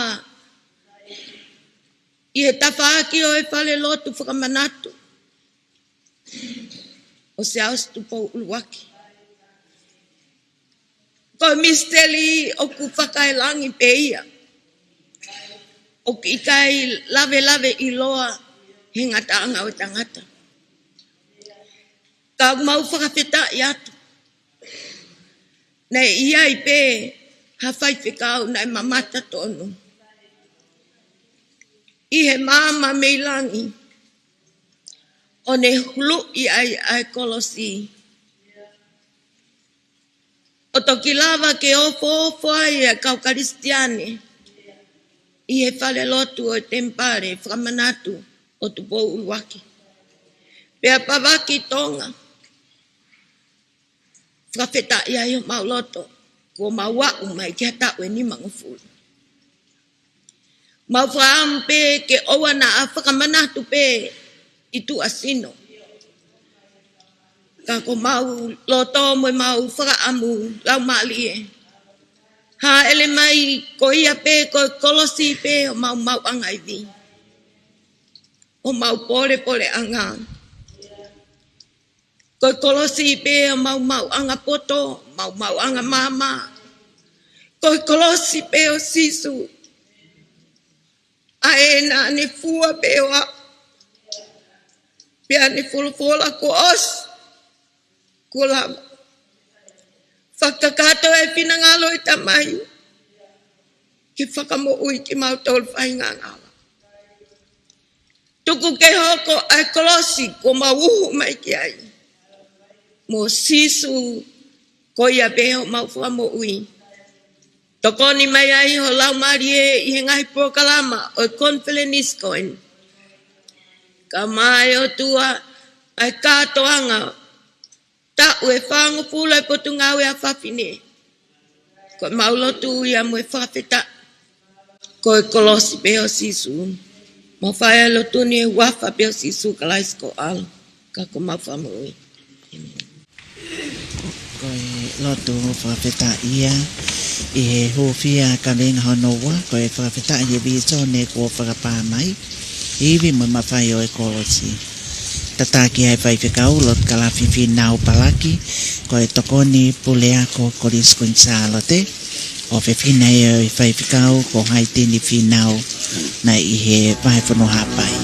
ʻi he tafaʻaki ʻo e falelotu fakamanatu ʻo Siaosi Tupou ʻUluaki. Ko e misiteli ʻoku fakaelangi pē ia, ʻoku ʻikai lavelaveʻiloa he ngataʻanga ʻo e tangata. Ka ʻoku mau fakafetaʻi atu, naʻe ʻi ai pē ha faifekau naʻe mamata tonu ʻi he maama mei langi, ʻo ne huluʻi ai ʻa e kolosi, ʻo toki lava ke ofoofo ai ʻa e kau Kalisitiane ʻi he falelotu ʻo e temipale fakamanatu ʻo Tupou ʻUluaki. Pea pavaki Tonga, fakafetaʻi ai homau loto, kuo mau aʻu mai ki ha taʻu ʻe nimangofulu. Mau fakaʻamu pē ke ʻoua naʻa fakamanatu pē ʻi tuʻasino. Ka ko homau loto mo ʻemau fakaʻamu laumālie, hāʻele mai ko ia pē ko e kolosi pē ʻo homau maʻuʻanga ivi, ʻo homau pōlepōleʻanga. Ko e kolosi pē ʻo homau maʻuʻanga poto, homau maʻuʻanga maama. Ko e kolosi pē ʻo Sīsū, ʻa ē naʻa ne fua pē ʻo aʻu, pea ne folofola kuo ʻosi, kuo lava. Fakakakato e finangalo ʻo e Tamai ke fakamoʻui kimautolu faingangala. Tuku ke hoko ʻa e kolosi kuo mau uhu mai ki ai, mo Sīsū ko ia pē homau Fakamoʻui. Tokoni mai ai ho Laumālie ʻi he ngaahi polokalama ʻo e konifelenisi ko eni. Ka mai ʻOtua ʻa e kātoanga taʻu ʻe fāngofulu ʻa e Potungāue ʻa Fafine. Ko ʻemau lotu ia mo e fakafetaʻi, ko e kolosi pē ʻo Sīsū. Mau fai ʻa e lotu ni ʻi he huafa pē ʻo Sīsū Kalaisi ko ho ʻAlo, ka ko homau Fakamoʻui. ʻĒmeni. Ko e lotu fakafetaʻi ia ʻi he hūfia kaveinga hono ua, ko e fakafetaʻi he vīsone kuo fakapā mai, ivi mo e mafai ʻo e kolosi. Tataki ʻe he faifekau Lotokalafi Fīnau Palaki, ko e tokoni puleako Kolisi Kuini Sālote, ʻofefine ʻo e faifekau ko Haitini Fīnau, naʻe ʻi he Vahefonua Haʻapai.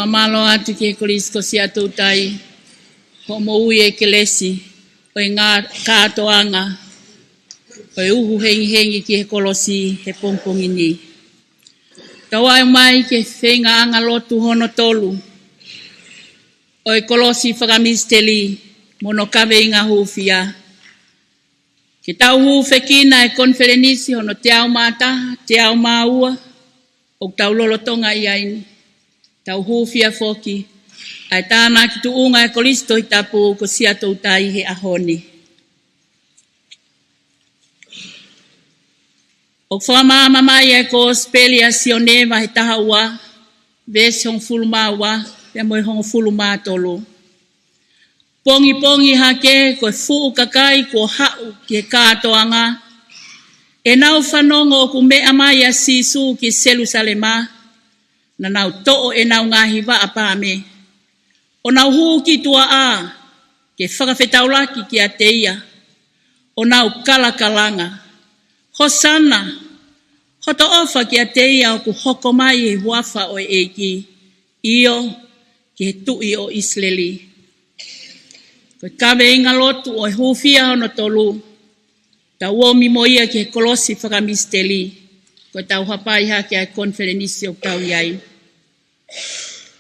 Mālō atu ki he Kolisi ko Siaʻatoutai, hoʻo moʻui e kelesi ʻo e ngaahi kātoanga ʻo e uhu hengihengi ki he kolosi he pongipongi ni. Tau ʻalu mai ki he feingaʻanga lotu hono tolu ʻo e kolosi fakamisiteli mo hono kaveinga hūfia. Ke tau hūfekina e konifelenisi hono teau mā taha, teau mā ua, ʻoku tau lolotonga ʻi ai ni. Tau hūfia foki ʻa e tānaki tuʻunga e Kolisi Tohitapu ko Siaʻatoutai he ʻaho ni. ʻOku fakamaama mai e Kosipeli ʻa Sione vahe taha ua, veesi hongofulu mā ua pea mo e hongofulu mā tolu. Pongipongi hake ko e fuʻu kakai kuo haʻu ki he kātoanga, ʻenau fanongo ʻoku meʻa mai ʻa Sīsū ki Selūsalema, naʻa nau toʻo ʻenau ngaahi vaʻa paame, ʻo nau hū ki tuaʻā ke fakafetaulaki kiate ia, ʻo nau kalakalanga: Hōsana! Hoto ʻofa kiate ia ʻoku hoko mai he huafa ʻo e ʻEiki, ʻio, ki he Tuʻi ʻo ʻIsileli. Ko e kaveinga lotu ʻo e hūfia hono tolu, tau omi mo ia ki he kolosi fakamisiteli, ko ʻetau hapai hake ʻa e konifelenisi ʻoku tau ʻi ai.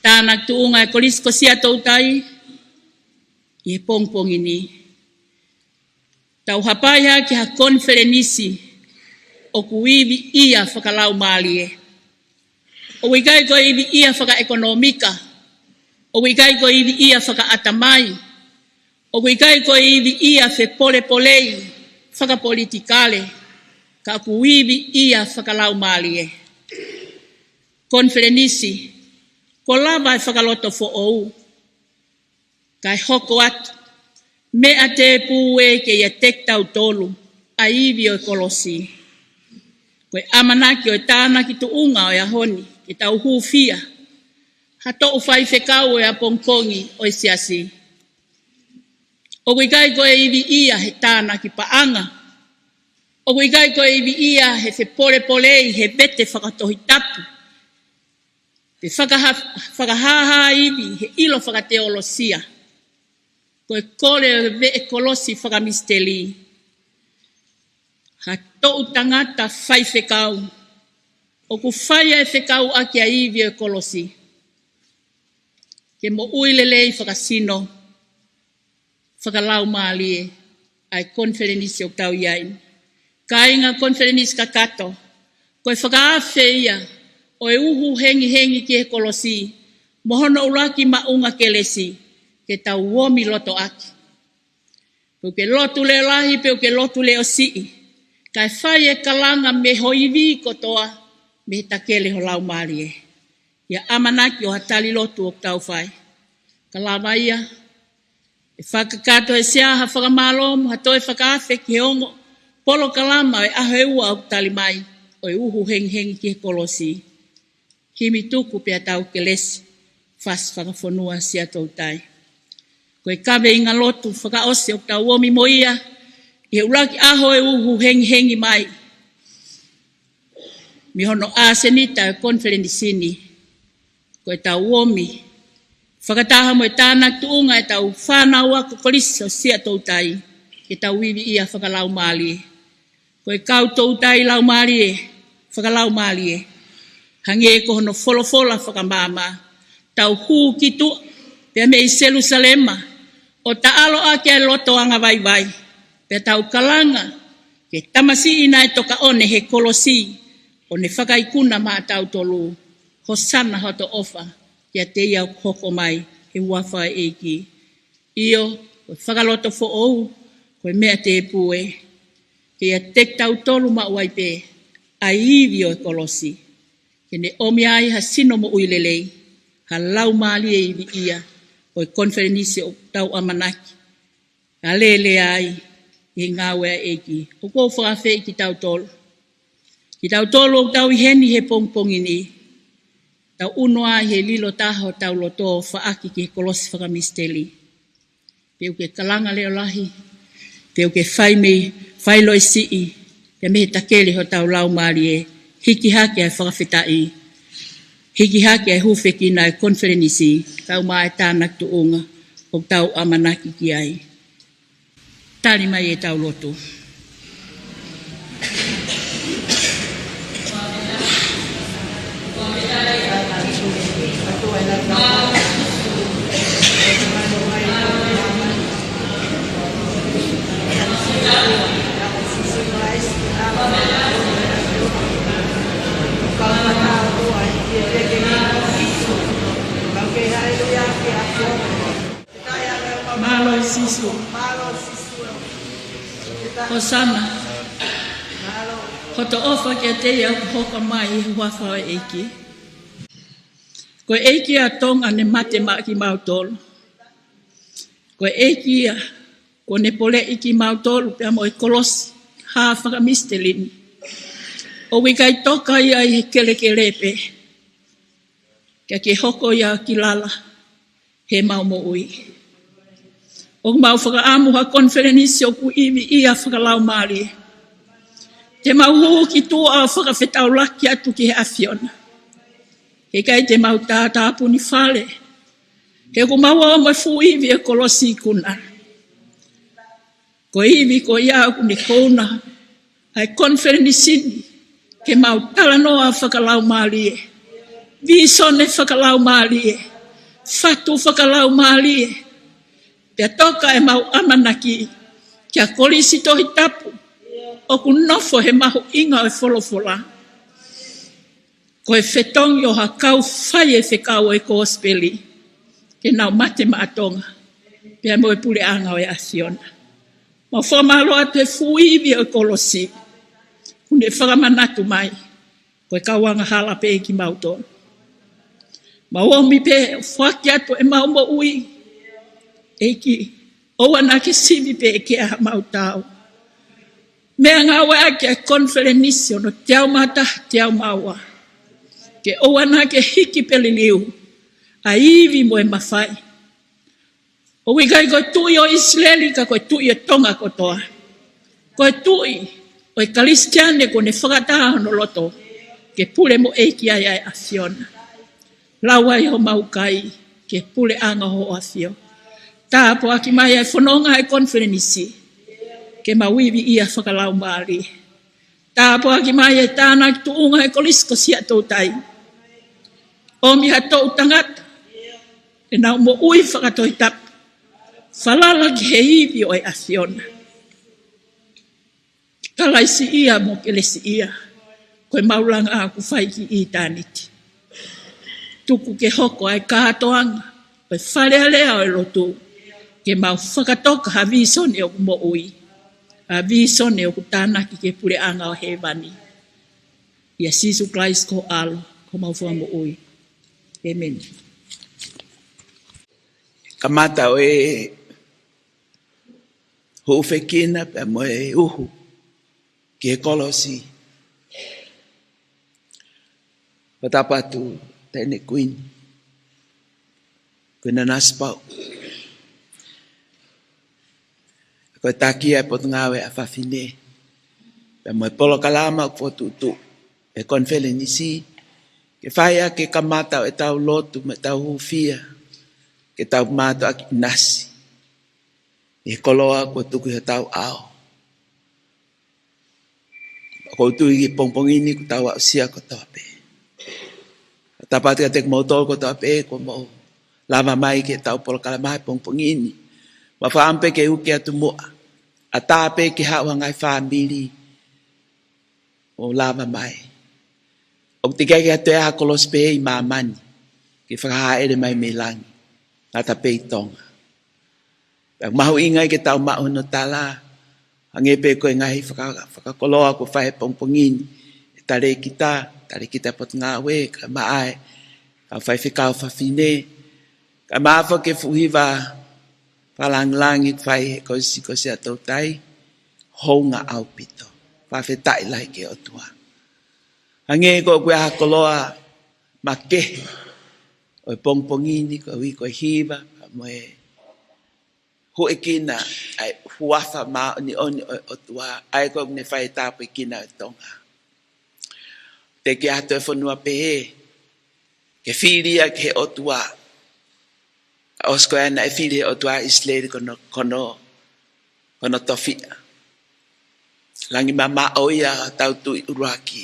Tānaki tuʻunga e Kolisi ko Siaʻatoutai ʻi he pongipongi ni. Tau hapai hake ha konifelenisi ʻoku ivi ia fakalaumālie. ʻOku ʻikai ko e ivi ia fakaʻekonōmika, ʻoku ʻikai ko e ivi ia fakaʻatamai, ʻoku ʻikai ko e ivi ia fepolepolei fakapolitikale, ka ʻoku ivi ia fakalaumālie. Konifelenisi, kuo lava e fakalotofoʻou, kae hoko atu, meʻa tēpū ē ke ʻiate kitautolu ʻa e ivi ʻo e kolosi. Ko e ʻamanaki ʻo e tānaki tuʻunga ʻo e ʻaho ni, ke tau hūfia ha toʻu faifekau ʻo e ʻapongipongi ʻo e siasi. ʻOku ʻikai ko e ivi ia he tānaki paʻanga, ʻoku ʻikai ko e ivi ia he fepolepolei he vete fakatohitapu, pe fakaha-, fakahāhā ivi he ʻilo fakateolosia. Ko e kole ʻo e veʻe kolosi fakamisiteli, ha toʻu tangata faifekau ʻoku fai e fekauʻaki ʻa e ivi ʻo e kolosi, ke moʻui lelei fakasino, fakalaumālie ʻa e konifelenisi ʻoku tau ʻi ai. Kāinga konifelenisi kakato, ko e fakaafe ia ʻo e uhu hengihengi ki he kolosi mo hono ʻuluaki maʻunga kelesi, ke tau omi loto ʻaki. Pe ʻoku ke lotu leʻo lahi, pe ʻoku ke lotu leʻo siʻi, kae fai e kalanga mei ho ivi kotoa, mei he takele ho laumālie. ʻI he ʻamanaki ʻo ha tali lotu ʻoku tau fai, ka lava ia ʻe fakakakato he sea ha fakamālō mo ha toe fakaafe ki he ongo polokalama ʻo e ʻaho ʻe ua ʻoku tali mai, ʻo e uhu hengihengi ki he kolosi. Himi tuku pea tau kelesi, fasi fakafonua Siaʻatoutai. Ko e kaveinga lotu fakaʻosi ʻoku tau omi mo ia ʻi he ʻuluaki ʻaho ʻo e uhu hengihengi mai mei hono ʻasenita e konifelenisi ni, ko ʻetau omi fakataha mo e tānaki tuʻunga ʻetau fānau ako Kolisi ʻo Siaʻatoutai, ke tau ivi ia fakalaumālie. Ko e kau toutai laumālie, fakalaumālie, hangē ko hono folofola fakamaama, tau hū ki tuʻa pea mei Selūsalema, ʻo taʻalo ʻaki ʻa e loto angavaivai, pea tau kalanga ki he tamasiʻi naʻe tokaʻone he kolosi, ʻo ne fakaikuna maʻatautolu: Hōsana! Hoto ʻofa kiate ia ʻoku hoko mai he huafa ʻo e ʻEiki. ʻIo, ko e fakalotofoʻou, ko e meʻa tēpū ē, ke ʻiate kitautolu maʻu ai pē ʻa e ivi ʻo e kolosi, ke ne ʻomi ai ha sino moʻui lelei, ha laumālie ivi ia ʻo e konifelenisi ʻoku tau ʻamanaki ʻa lele ai ʻi he ngāue ʻa e ʻEiki. ʻOku ou fakaafeʻi kitautolu, kitautolu ʻoku tau ʻi heni he pongipongi ni, tau ʻunu ai he lilo taha hotau loto ʻo faʻaki ki he kolosi fakamisiteli. Pe ʻoku ke kalanga leʻo lahi, pe ʻoku ke fai mei, fai loʻi siʻi, pea mei he takele hotau laumālie, hiki hake ʻa e fakafetaʻi. Hiki hake e hūfekina e konifelenisi, kau mai e tānaki tuʻunga ʻoku tau ʻamanaki ki ai. Tali mai ʻetau lotu. Mālō Sīsū. Hōsana. Hoto ʻofa kiate ia ʻoku hoko mai ʻi he huafa ʻo e ʻEiki. Ko e ʻEiki ʻa Tonga ne mate maʻa kimautolu. Ko e ʻEiki ia kuo ne poleʻi kimautolu pea mo e kolosi hā fakamisiteli ni. ʻOku ʻikai toka ia ʻi he kelekele pē, ka ke hoko ia ki lala heʻemau moʻui. ʻOku mau fakaʻamu ha konifelenisi ʻoku ivi ia fakalaumālie. Te mau hū ki tuʻa ʻo fakafetaulaki atu ki he ʻAfiona. Heʻikai te mau tātāpuni fale, he ʻoku mau ō mo e fuʻu ivi ʻo e kolosi ikuna. Ko e ivi ko ia ʻoku ne kouna ʻa e konifelenisi ni, ke mau talanoa fakalaumālie, vīsone fakalaumālie, fatu fakalaumālie, pea toka ʻemau ʻamanaki kia Kolisi Tohitapu ʻoku nofo he mahuʻinga ʻo e folofola. Ko e fetongi ʻo ha kau faifekau ʻo e kosipeli, ke nau mate maʻa Tonga pea mo e puleʻanga ʻo e ʻAfiona. Mau fakamālō atu he fuʻu ivi ʻo e kolosi, ʻoku ne fakamanatu mai ko e kau angahala pē kimautolu. Mau ōmi pē ʻo foaki atu ʻemau moʻui, ʻEiki, ʻoua naʻa ke sivi pē ke ʻa mau tau. Meʻangāueʻaki ʻa e konifelenisi ono teau mā taha, teau mā ua, ke ʻoua naʻa ke hiki pē liliu ʻa e ivi mo e mafai. ʻOku ʻikai ko e Tuʻi ʻo ʻIsileli, ka ko e Tuʻi ʻo Tonga kotoa. Ko e Tuʻi ʻo e Kalisitiane kuo ne fakataha hono loto ke pule mo ʻeiki ai ʻa e ʻAfiona. Lau ai homau kai ki he puleʻanga ʻo ho ʻAfio. Tāpuaki mai ʻa e fononga ʻa e konifelenisi, ke mau ivi ia fakalaumālie. Tāpuaki mai ʻa e tānaki tuʻunga ʻa e Kolisi ko Siaʻatoutai. ʻOmi ha toʻu tangata ʻenau moʻui fakatohitapu, falala ki he ivi ʻo e ʻAfiona. Kalaisiʻia mo kelesiʻia, ko e maʻulanga ʻoku fai ki ʻitāniti. Tuku ke hoko ʻa e kātoanga ʻo e Fale Alea ʻo e lotu, ke mau fakatoka ha vīsone ʻoku moʻui, ha vīsone ʻoku tānaki ki he puleʻanga ʻo hēvani. ʻIa Sīsū Kalaisi ko ho ʻAlo, ko homau Fakamoʻui. ʻĒmeni. Kamata ʻo e hūfekina pea mo e uhu ki he kolosi. Ko e tapu atu Taʻahine Kuini, Kuini Nanasipauʻu, ko e taki ʻa e Potungāue ʻa Fafine, pea mo e polokalama ʻoku fokotuʻutuʻu ʻe he konifelenisi, ke fai ʻaki e kamata ʻo ʻetau lotu mo ʻetau hūfia, ke tau mātuʻaki ʻinasi ʻi he koloa kuo tuku ʻi hotau ʻao. ʻOku ou tui ki he pongipongi ni kuo tau aʻusia kotoa pē. Tapu atu kiate kimoutolu kotoa pē kuo mou lava mai ki heʻetau polokalama he pongipongi ni. Mau fakaʻamu pē ke uki atu muʻa, ʻatā pē ke haʻu ha ngaahi fāmili ʻo lava mai. ʻOku teʻeki ai ke toe ʻi ai ha kolosi pehē ʻi māmani ke fakahāʻele mai mei langi, ngata pē ʻi Tonga. Pea mahuʻinga ai ke tau maʻu hono tala, hangē pē ko e ngaahi faka-, fakakoloa kuo fai he pongipongi ni ʻe he talēkita, talēkita Potungāue, kae ʻumaʻā e kau faifekau fafine, kae ʻumaʻā foki e fuʻu hiva fakalāngilangi fai he Kolisi ko Siaʻatoutai, hounga ʻaupito. Fakafetaʻi lahi ki he ʻOtua. Hangē ko ʻeku ʻi ai ha koloa makehe ʻo e pongipongi ni, ko e ʻuhi ko e hiva, pea mo e hūfekina ʻa e huafa māʻoniʻoni ʻo e ʻOtua, ʻa ia ko ʻene fai e tāpuekina ʻo e Tonga. Teʻeki ai ha toe fonua pehē ke fili ia ki he ʻOtua. ʻOsi ko ia naʻe fili he ʻOtua ʻa ʻIsileli ko hono, ko hono, ko hono tofiʻa. Langi mamaʻo ia ʻa hotau tui ʻuluaki.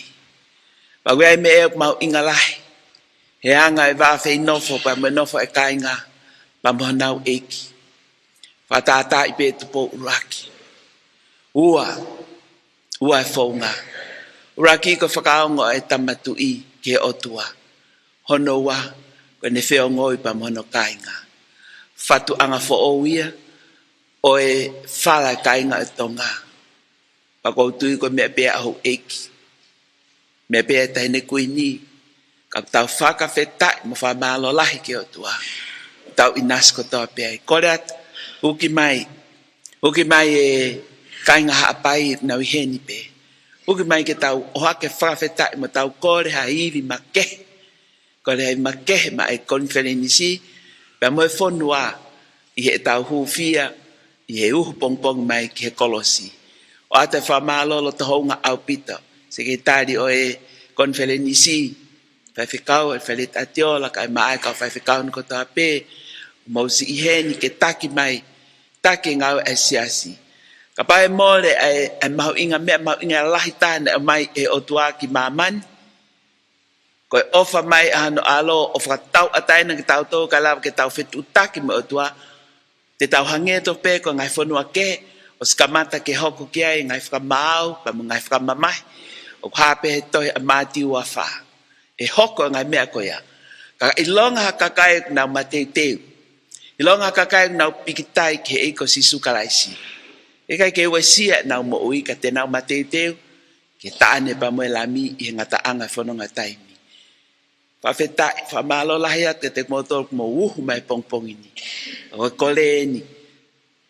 Pea ʻoku ʻi ai e meʻa ʻoku mahuʻinga lahi he anga e vā feinofo pea mo e nofo e kāinga pea mo honau ʻEiki. Fakatātaaʻi pē Tupou ʻuluaki. Ua, ua e founga. ʻUluaki ko e fakaongo ʻa e tama tuʻi ki he ʻOtua. Hono ua, ko ʻene feongoʻi pea mo hono kāinga. Fatuʻanga foʻou ia ʻo e fala e kāinga ʻo Tonga. Pea ʻoku ou tui ko e meʻa pē ia ʻa houʻeiki, meʻa pē ia ʻa e Taʻahine Kuini, ka ʻoku tau fakafetaʻi mo fakamālō lahi ki he ʻOtua. Tau ʻinasi kotoa pē ai. Kole atu, uki mai, uki mai e kāinga Haʻapai naʻa nau ʻi heni pē. Uki mai ke tau ʻohake fakafetaʻi mo tau kole ha ivi makehe. Kole ha ivi makehe maʻa e konifelenisi pea mo e fonua ʻi heʻetau hūfia ʻi he uhu pongipongi mai ki he kolosi. ʻOatu e fakamālō loto houngaʻia ʻaupito, Sekelitali ʻo e konifelenisi, faifekau ʻa e Feleti ʻAtiola, kae ʻumaʻā e kau faifekau ni kotoa pē, mou siʻi ʻi heni ke taki mai, taki e ngāue ʻa e siasi. Kapau ʻe mole ʻa e, ʻa e mahuʻinga, meʻa mahuʻinga lahi taha naʻe ʻomai ʻe he ʻOtua ki māmani, ko e ʻofa mai ʻa hono ʻAlo ʻo fakatauʻatāina kitautolu kae lava ke tau fetuʻutaki mo e ʻOtua, te tau hangē tofu pē ko e ngaahi fonua kehe, ʻosi kamata ke hoko ki ai e ngaahi fakamaau pea mo e ngaahi fakamamahi ʻoku hā pē he tohi ʻa Mātiu ua fā. ʻE hoko e ngaahi meʻa ko ia. Ka ʻilonga ha kakai ʻoku nau mateuteu, ʻilonga ha kakai ʻoku nau pikitai ki he ʻEiki ko Sīsū Kalaisi, ʻe ʻikai ke uesia ʻenau moʻui ka te nau mateuteu ki he taʻane pea mo e Lami ʻi he ngataʻanga e fononga taimi. Fakafetaʻi, fakamālō lahi atu kiate kimoutolu kuo mou uhu mai he pongipongi ni. Ko e kole eni,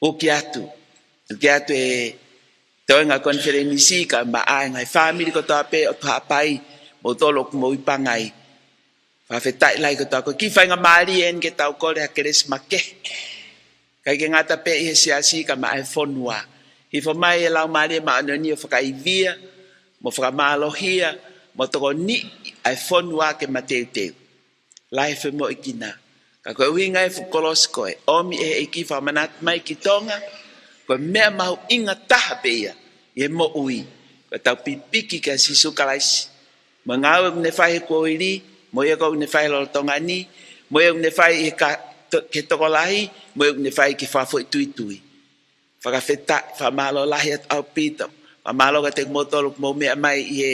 uki atu, uki atu e toenga konifelenisi kae ʻumaʻā e ngaahi fāmili kotoa pē ʻo Haʻapai, moutolu ʻoku mou ʻi Pangai. Fakafetaʻi lahi kotoa, ko e kiʻi faingamālie eni ke tau kole ha kelesi makehe. ʻIkai ke ngata pē ʻi he siasi kae ʻumaʻā e fonua. Hifo mai e Laumālie Māʻoniʻoni ʻo fakaivia mo fakamālohia mo tokoniʻi ʻa e fonua ke mateuteu. Lahi e femoʻuekina. Ka ko e ʻuhinga e fuʻu kolosi ko ē ʻomi ʻe he ʻEiki fakamanatu mai ki Tonga, ko e meʻa mahuʻinga taha pē ia ʻi he moʻui, ko ʻetau pipiki kia Sīsū Kalaisi mo e ngāue ʻoku ne fai he kuohili, mo ia ʻoku ne fai he lolotonga ni, mo ia ʻoku ne fai he ka-, to-, ki he tokolahi, mo ia ʻoku ne fai ki he fakafoʻituitui. Fakafetaʻi, fakamālō lahi atu ʻaupito. Fakamālō kiate kimoutolu ʻoku mou meʻa mai ʻi he,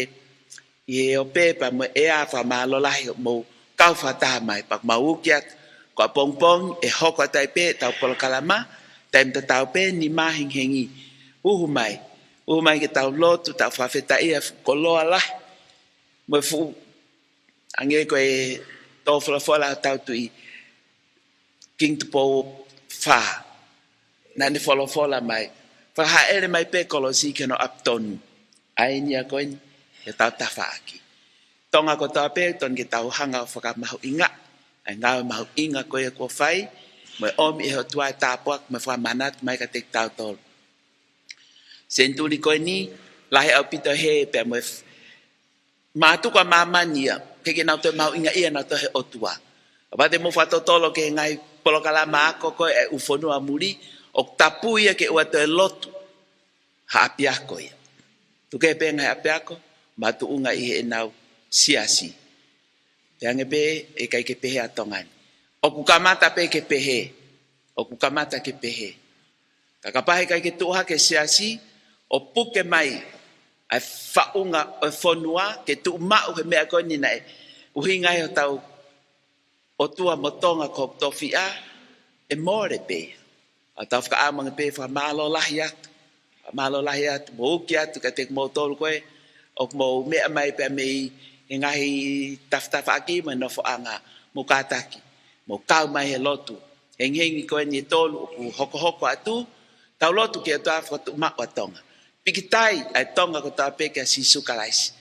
ʻi he ope pea mo e ʻea, fakamālō lahi hoʻomou kau fakataha mai. Pea ʻoku mau uki atu, ko ʻapongipongi ʻe hoko atu ai pē ʻetau polokalama, taimi tatau pē, nima hengihengi. Uhu mai, uhu mai ke tau lotu, tau fakafetaʻi ʻa e fuʻu koloa lahi mo e fuʻu, hangē ko e tō folofola ʻa hotau tuʻi, Kingi Tupou fā, naʻa ne folofola mai, fakahāʻele mai pē kolosi ki hono ʻapi tonu. ʻA eni ia ko eni, ke tau tafaʻaki. Tonga kotoa pē, tonu ke tau hanga ʻo fakamahuʻingaʻi ʻa e ngāue mahuʻinga ko ia kuo fai, mo e ʻomi ʻe he ʻOtua e tāpuaki mo e fakamanatu mai kiate kitautolu. Senituli ko eni, lahi ʻaupito e hē pea mo e f-, mātuku ʻa māmani ia, ʻikai ke nau toe mahuʻingaʻia nautolu he ʻOtua. Kapau te mou fakatotolo ki he ngaahi polokalama ako ko ē ʻa e ʻū fonua muli, ʻoku tapu ia ke ʻoua toe lotu ha ʻapiako ia. Tuku kehe pē ngaahi ʻapiako, makatuʻunga ʻi heʻenau siasi. Pea hangē pē, ʻe ʻikai ke pehē ʻa Tonga ni. ʻOku kamata pē ke pehē. ʻOku kamata ke pehē. Ka kapau he ʻikai ke tuʻu hake e siasi ʻo puke mai ʻa e faʻunga ʻo e fonua ke tuʻu maʻu he meʻa ko eni naʻe ʻuhinga ai hotau ʻOtua mo Tonga ko hoku tofiʻa, ʻe mole pē ia. ʻA tau fakaʻamu ange pē fakamālō lahi atu. Fakamālō lahi atu, mou uki atu kiate kimoutolu ko ē ʻoku mou meʻa mai pea mei he ngaahi tafatafaʻaki mo e nofoʻanga, mou kātaki, mou kau mai he lotu hengihengi ko eni ʻe tolu ʻoku hokohoko atu, tau lotu ki he ʻOtua fakatuʻumaʻu ʻa Tonga. Pikitai ʻa e Tonga kotoa pē kia Sīsū Kalaisi.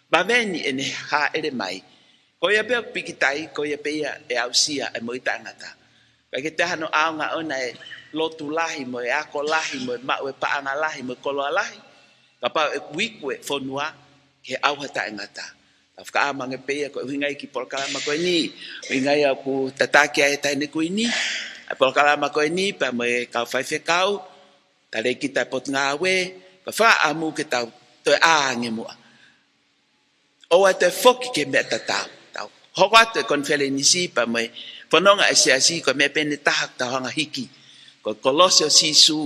Vave ni ʻene hāʻele mai. Ko ia pē ʻoku pikitai, ko ia pē ia ʻe aʻusia e moʻui taʻengata. ʻIkai ke toe ʻi ai hano ʻaonga ʻona e lotu lahi, mo e ako lahi, mo e maʻu e paʻanga lahi, mo e koloa lahi, kapau ʻe iku e fonua ki he ʻauha taʻengata. Ka fakaʻamu ange pē ia ko e ʻuhinga ia ki he polokalama ko eni, ʻuhinga ia ʻoku tataki ai ʻe he Taʻahine Kuini ʻa e polokalama ko eni, pea mo e kau faifekau, talēkita Potungāue, ka fakaʻamu ke tau toe ʻā ange muʻa. ʻOua ʻe toe foki ki he meʻa tatau. Tau hoko atu e konifelenisi pea mo e fononga ʻa e Siasi ko e meʻa pē ʻe taha ʻoku tau hanga ʻo hiki. Ko e kolosi ʻo Sīsū,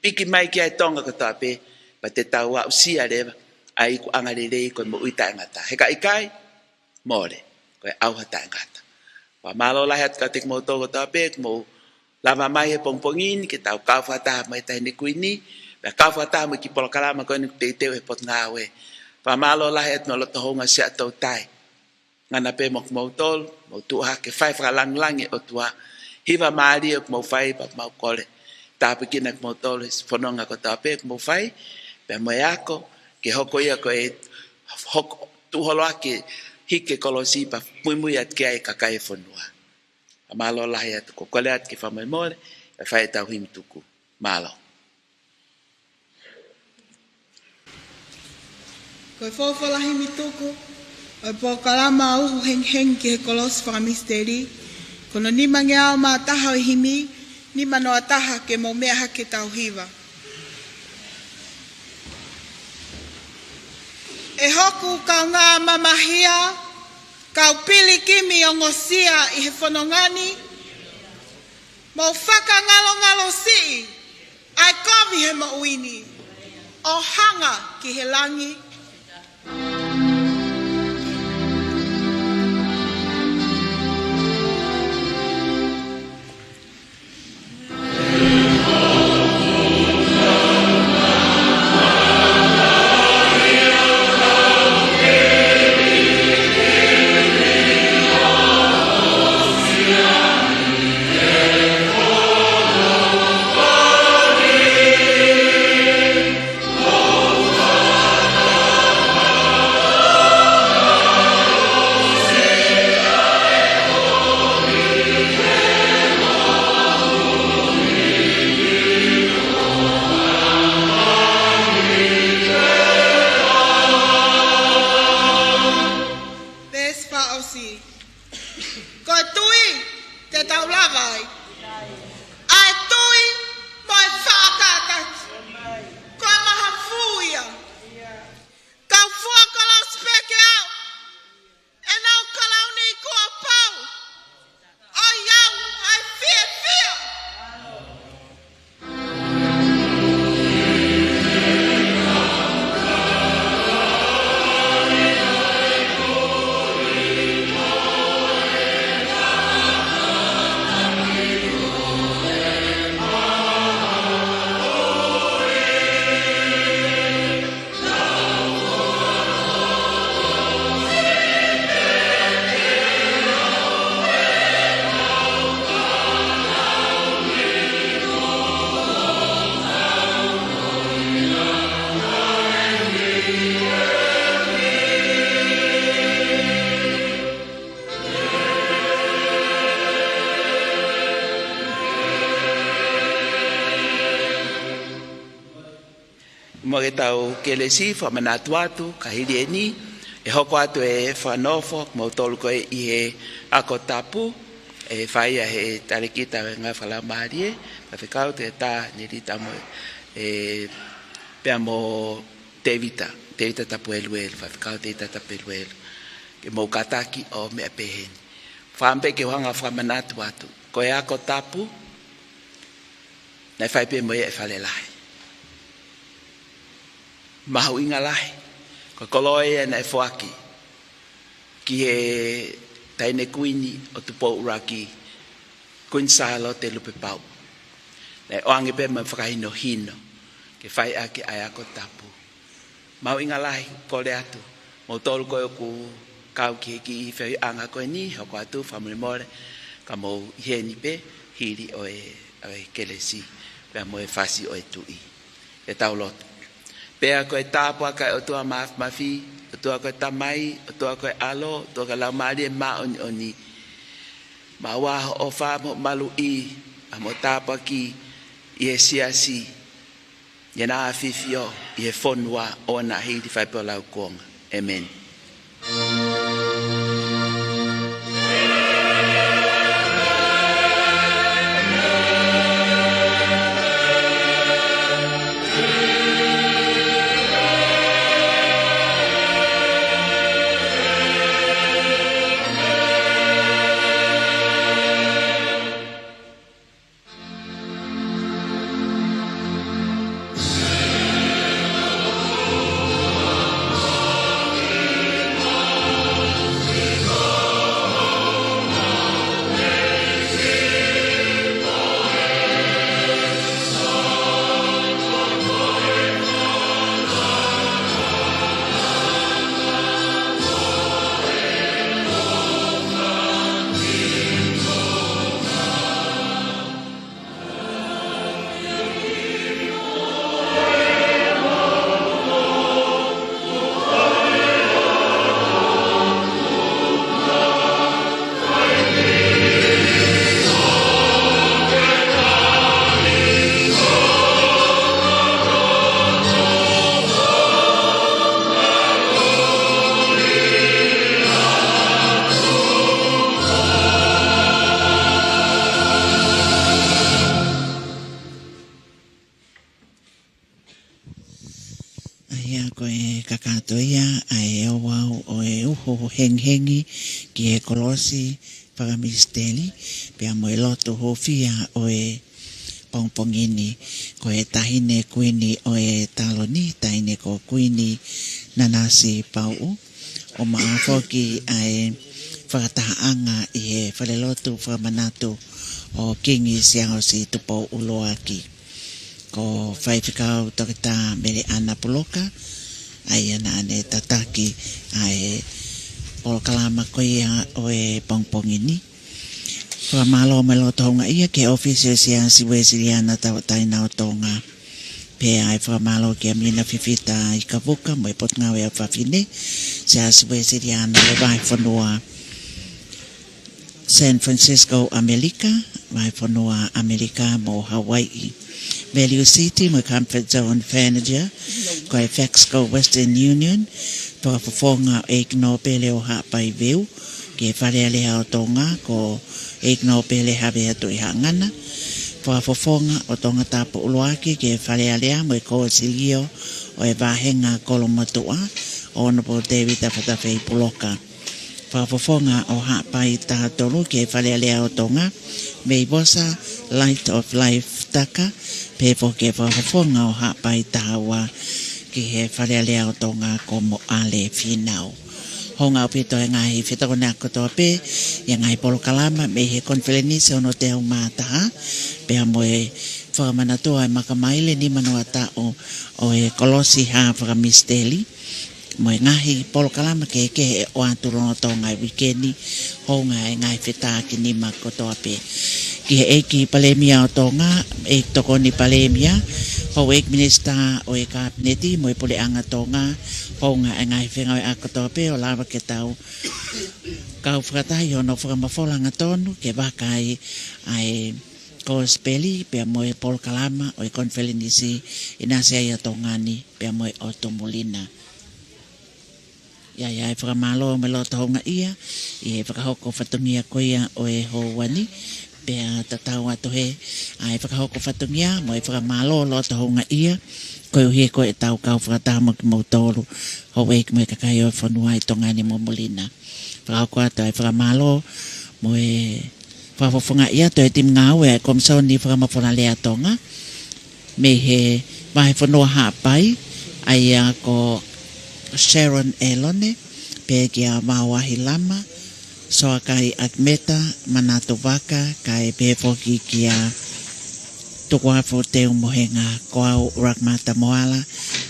piki mai ki ai e Tonga kotoa pē, pea te tau aʻusia leva ʻa e ikuʻanga lelei ko e moʻui taʻengata. He ka ʻikai, mole, ko e ʻauha taʻengata. Fakamālō lahi atu kiate kimoutolu kotoa pē, kuo mou lava mai he pongipongi ni ke tau kau fakataha mo e Taʻahine Kuini, pea kau fakataha mo e kiʻi polokalama ko eni ʻoku teuteu ʻe he Potungāue. Fakamālō lahi atu mo e loto houngaʻia ʻa e toutai. Ngata pē mo kimoutolu, mou tuʻu hake, fai e fakalāngilangi ʻo e ʻOtua, hiva mālie ʻoku mou fai, pea mau kole tāpuekina kimoutolu he fononga kotoa pē ʻoku mou fai, pea mo e ako, ke hoko ia ko e hoko, tuʻu holo ʻaki e hiki e kolosi pea muimui atu ki ai e kakai e fonua. Fakamālō lahi atu, ko e kole atu ke fakamolemole, ʻe fai ʻetau himi tuku. Mālō. Ko e folofola himi tuku ʻo e polokalama Uhu Hengihengi ki he Kolosi Fakamisiteli, ko hono nimangeau mā taha ʻo e himi, nima noa taha, ke mou meʻa hake ʻetau hiva. ʻE hoku kaungā mamahia, kau pilikimi ongosia ʻi he fononga ni, mou fakangalongalo siʻi ʻa e kovi he moʻui ni, ʻo hanga ki he langi. Veesi fakaʻosi. Ko e tui te tau lava ai. ʻA e tui mo e faʻa kātaki. Ko e mahafu ia. Kau fua kolosi pē ke au. ʻE nau kalauni kuo pau. ʻOiauē, ʻa e fiefia. Mo e tau kelesi fakamanatu atu, ka hili eni, ʻe hoko atu e fakanofo, kimoutolu ko ē ʻi he ako tapu, ʻe fai ia ʻe he talēkita ʻo e ngāue fakalaumālie, Faifekau Tēvita Nelita mo, ē, pea mo Tēvita, Tēvita Tapueluelu, Faifekau Tēvita Tapueluelu, ke mou kātaki ʻo meʻa pehē ni. Fakaʻamu pē ke u hanga ʻo fakamanatu atu, ko e ako tapu, naʻe fai pē mo ia ʻi Fale Lahi. Mahuʻinga lahi, ko e koloa ia naʻe foaki ki he Taʻahine Kuini ʻo Tupou ʻUluaki, Kuini Sālote Lupepauʻu. Naʻe ʻoange pē mo e fakahinohino ke fai ʻaki ʻa e ako tapu. Mahuʻinga lahi, kole atu, moutolu ko ē ʻoku kau ki he kiʻi feohiʻanga ko eni, hoko atu, fakamolemole, ka mou ʻi heni pē, hili ʻo e, ʻo e kelesi, pea mo e fasi ʻo e tuʻi. ʻE tau lotu. Pea ko e tāpuaki ʻa e ʻOtua Māfimafi, ʻOtua ko e Tamai, ʻOtua ko e ʻAlo, ʻOtua ko e Laumālie Māʻoniʻoni, maʻu ā hoʻo ʻofa mo hoʻo maluʻi, pea mo e tāpuaki ʻi he siasi, ʻi heʻena ʻAfio ʻi he fonua ʻo ʻoua naʻa hili, fai pē ʻo laukuonga. ʻĒmeni. Ia ko e kakato ia ʻa e ouau ʻo e uhu hengihengi ki he kolosi fakamisiteli, pea mo e lotu hūfia ʻo e pongipongi ni. Ko e taʻahine kuini ʻo e taloni, taʻahine ko Kuini Nanasipauʻu, ʻo maʻu foki ʻa e fakatahaʻanga ʻi he falelotu fakamanatu ʻo Kingi Siaosi Tupou ʻUluaki. Ko Faifekau Toketā Meleʻana Puloka, ʻa ia naʻa ne tataki ʻa e polokalama ko ia ʻo e pongipongi ni. Fakamālō mo e loto houngaʻia ki he ʻōfisi ʻo e Siasi Uēsiliana Tauʻatāina ʻo Tonga. Pea ʻe fakamālō kia Mina Fifita Ikavuka mo e Potungāue ʻa Fafine, Siasi Uēsiliana ʻo e Vahefonua San Francisco ʻAmelika, Vahefonua ʻAmelika mo Hawaiʻi. Value City mo e Comfort Zone Furniture, ko e Fexco Western Union, fakafofonga ʻo ʻEiki Nōpele ʻo Haʻapai Veu ki he Fale Alea ʻo Tonga, ko ʻEiki Nōpele Havea Tuʻihaʻangana. Fakafofonga ʻo Tongatapu ʻUluaki ki he Fale Alea mo e Kōsilio ʻo e Vāhenga Kolomotuʻa, Honourable David Tafatafei Puloka. Fakafofonga ʻo Haʻapai Taha Tolu ki he Fale Alea ʻo Tonga, Meivosa Light of Life Taka, pehē foki e fakafofonga ʻo Haʻapai Taha Ua ki he Fale Alea ʻo Tonga, ko Moʻale Fīnau. Hounga ʻaupito e ngaahi fetokoniʻaki kotoa pē ʻi he ngaahi polokalama mei he konifelenisi hono teau mā taha, pea mo e fakamanatua e makamaile nima noa taʻu ʻo e kolosi hā fakamisiteli, mo e ngaahi polokalama kehekehe ʻe ʻoatu lolotonga e uike ni. Hounga e ngaahi fetākinima kotoa pē ki he ʻEiki Palēmia ʻo Tonga, ʻEiki Tokoni Palēmia, Houʻeiki Minisitā ʻo e Kapineti mo e Puleʻanga Tonga. Hounga e ngaahi fengāueʻaki kotoa pē ʻo lava ke tau kau fakataha ʻi hono fakamafola hangatonu ke vakai ʻa e Kosipeli pea mo e polokalama ʻo e konifelenisi ʻi Nasiaia, Tonga ni, pea mo e ʻOtu Muli Na. ʻA ia ʻe fakamālō mo e loto houngaʻia ʻi he fakahoko fatongia ko ia ʻo e houa ni, pea tatau atu heni ʻa e fakahoko fatongia mo e fakamālō loto houngaʻia koeʻuhi ko ʻetau kau fakataha mo kimoutolu, houʻeiki mo e kakai ʻo e fonua ʻi Tonga ni mo Muli Na. Fakahoko atu ʻa e fakamālō mo e fakafofongaʻi atu e timi ngāue ʻa e Komisoni Fakamafola Lea Tonga mei he Vahefonua Haʻapai, ʻa ia ko Sharon Elone, pea kia Maoahi Lama, Soakai Akimeta, Manatu Vaka, kae pehē foki kia Tukuafu Teumohenga. Ko au Rakmata Moala,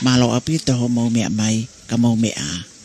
mālō ʻaupito hoʻomou meʻa mai, ka mou meʻa ā.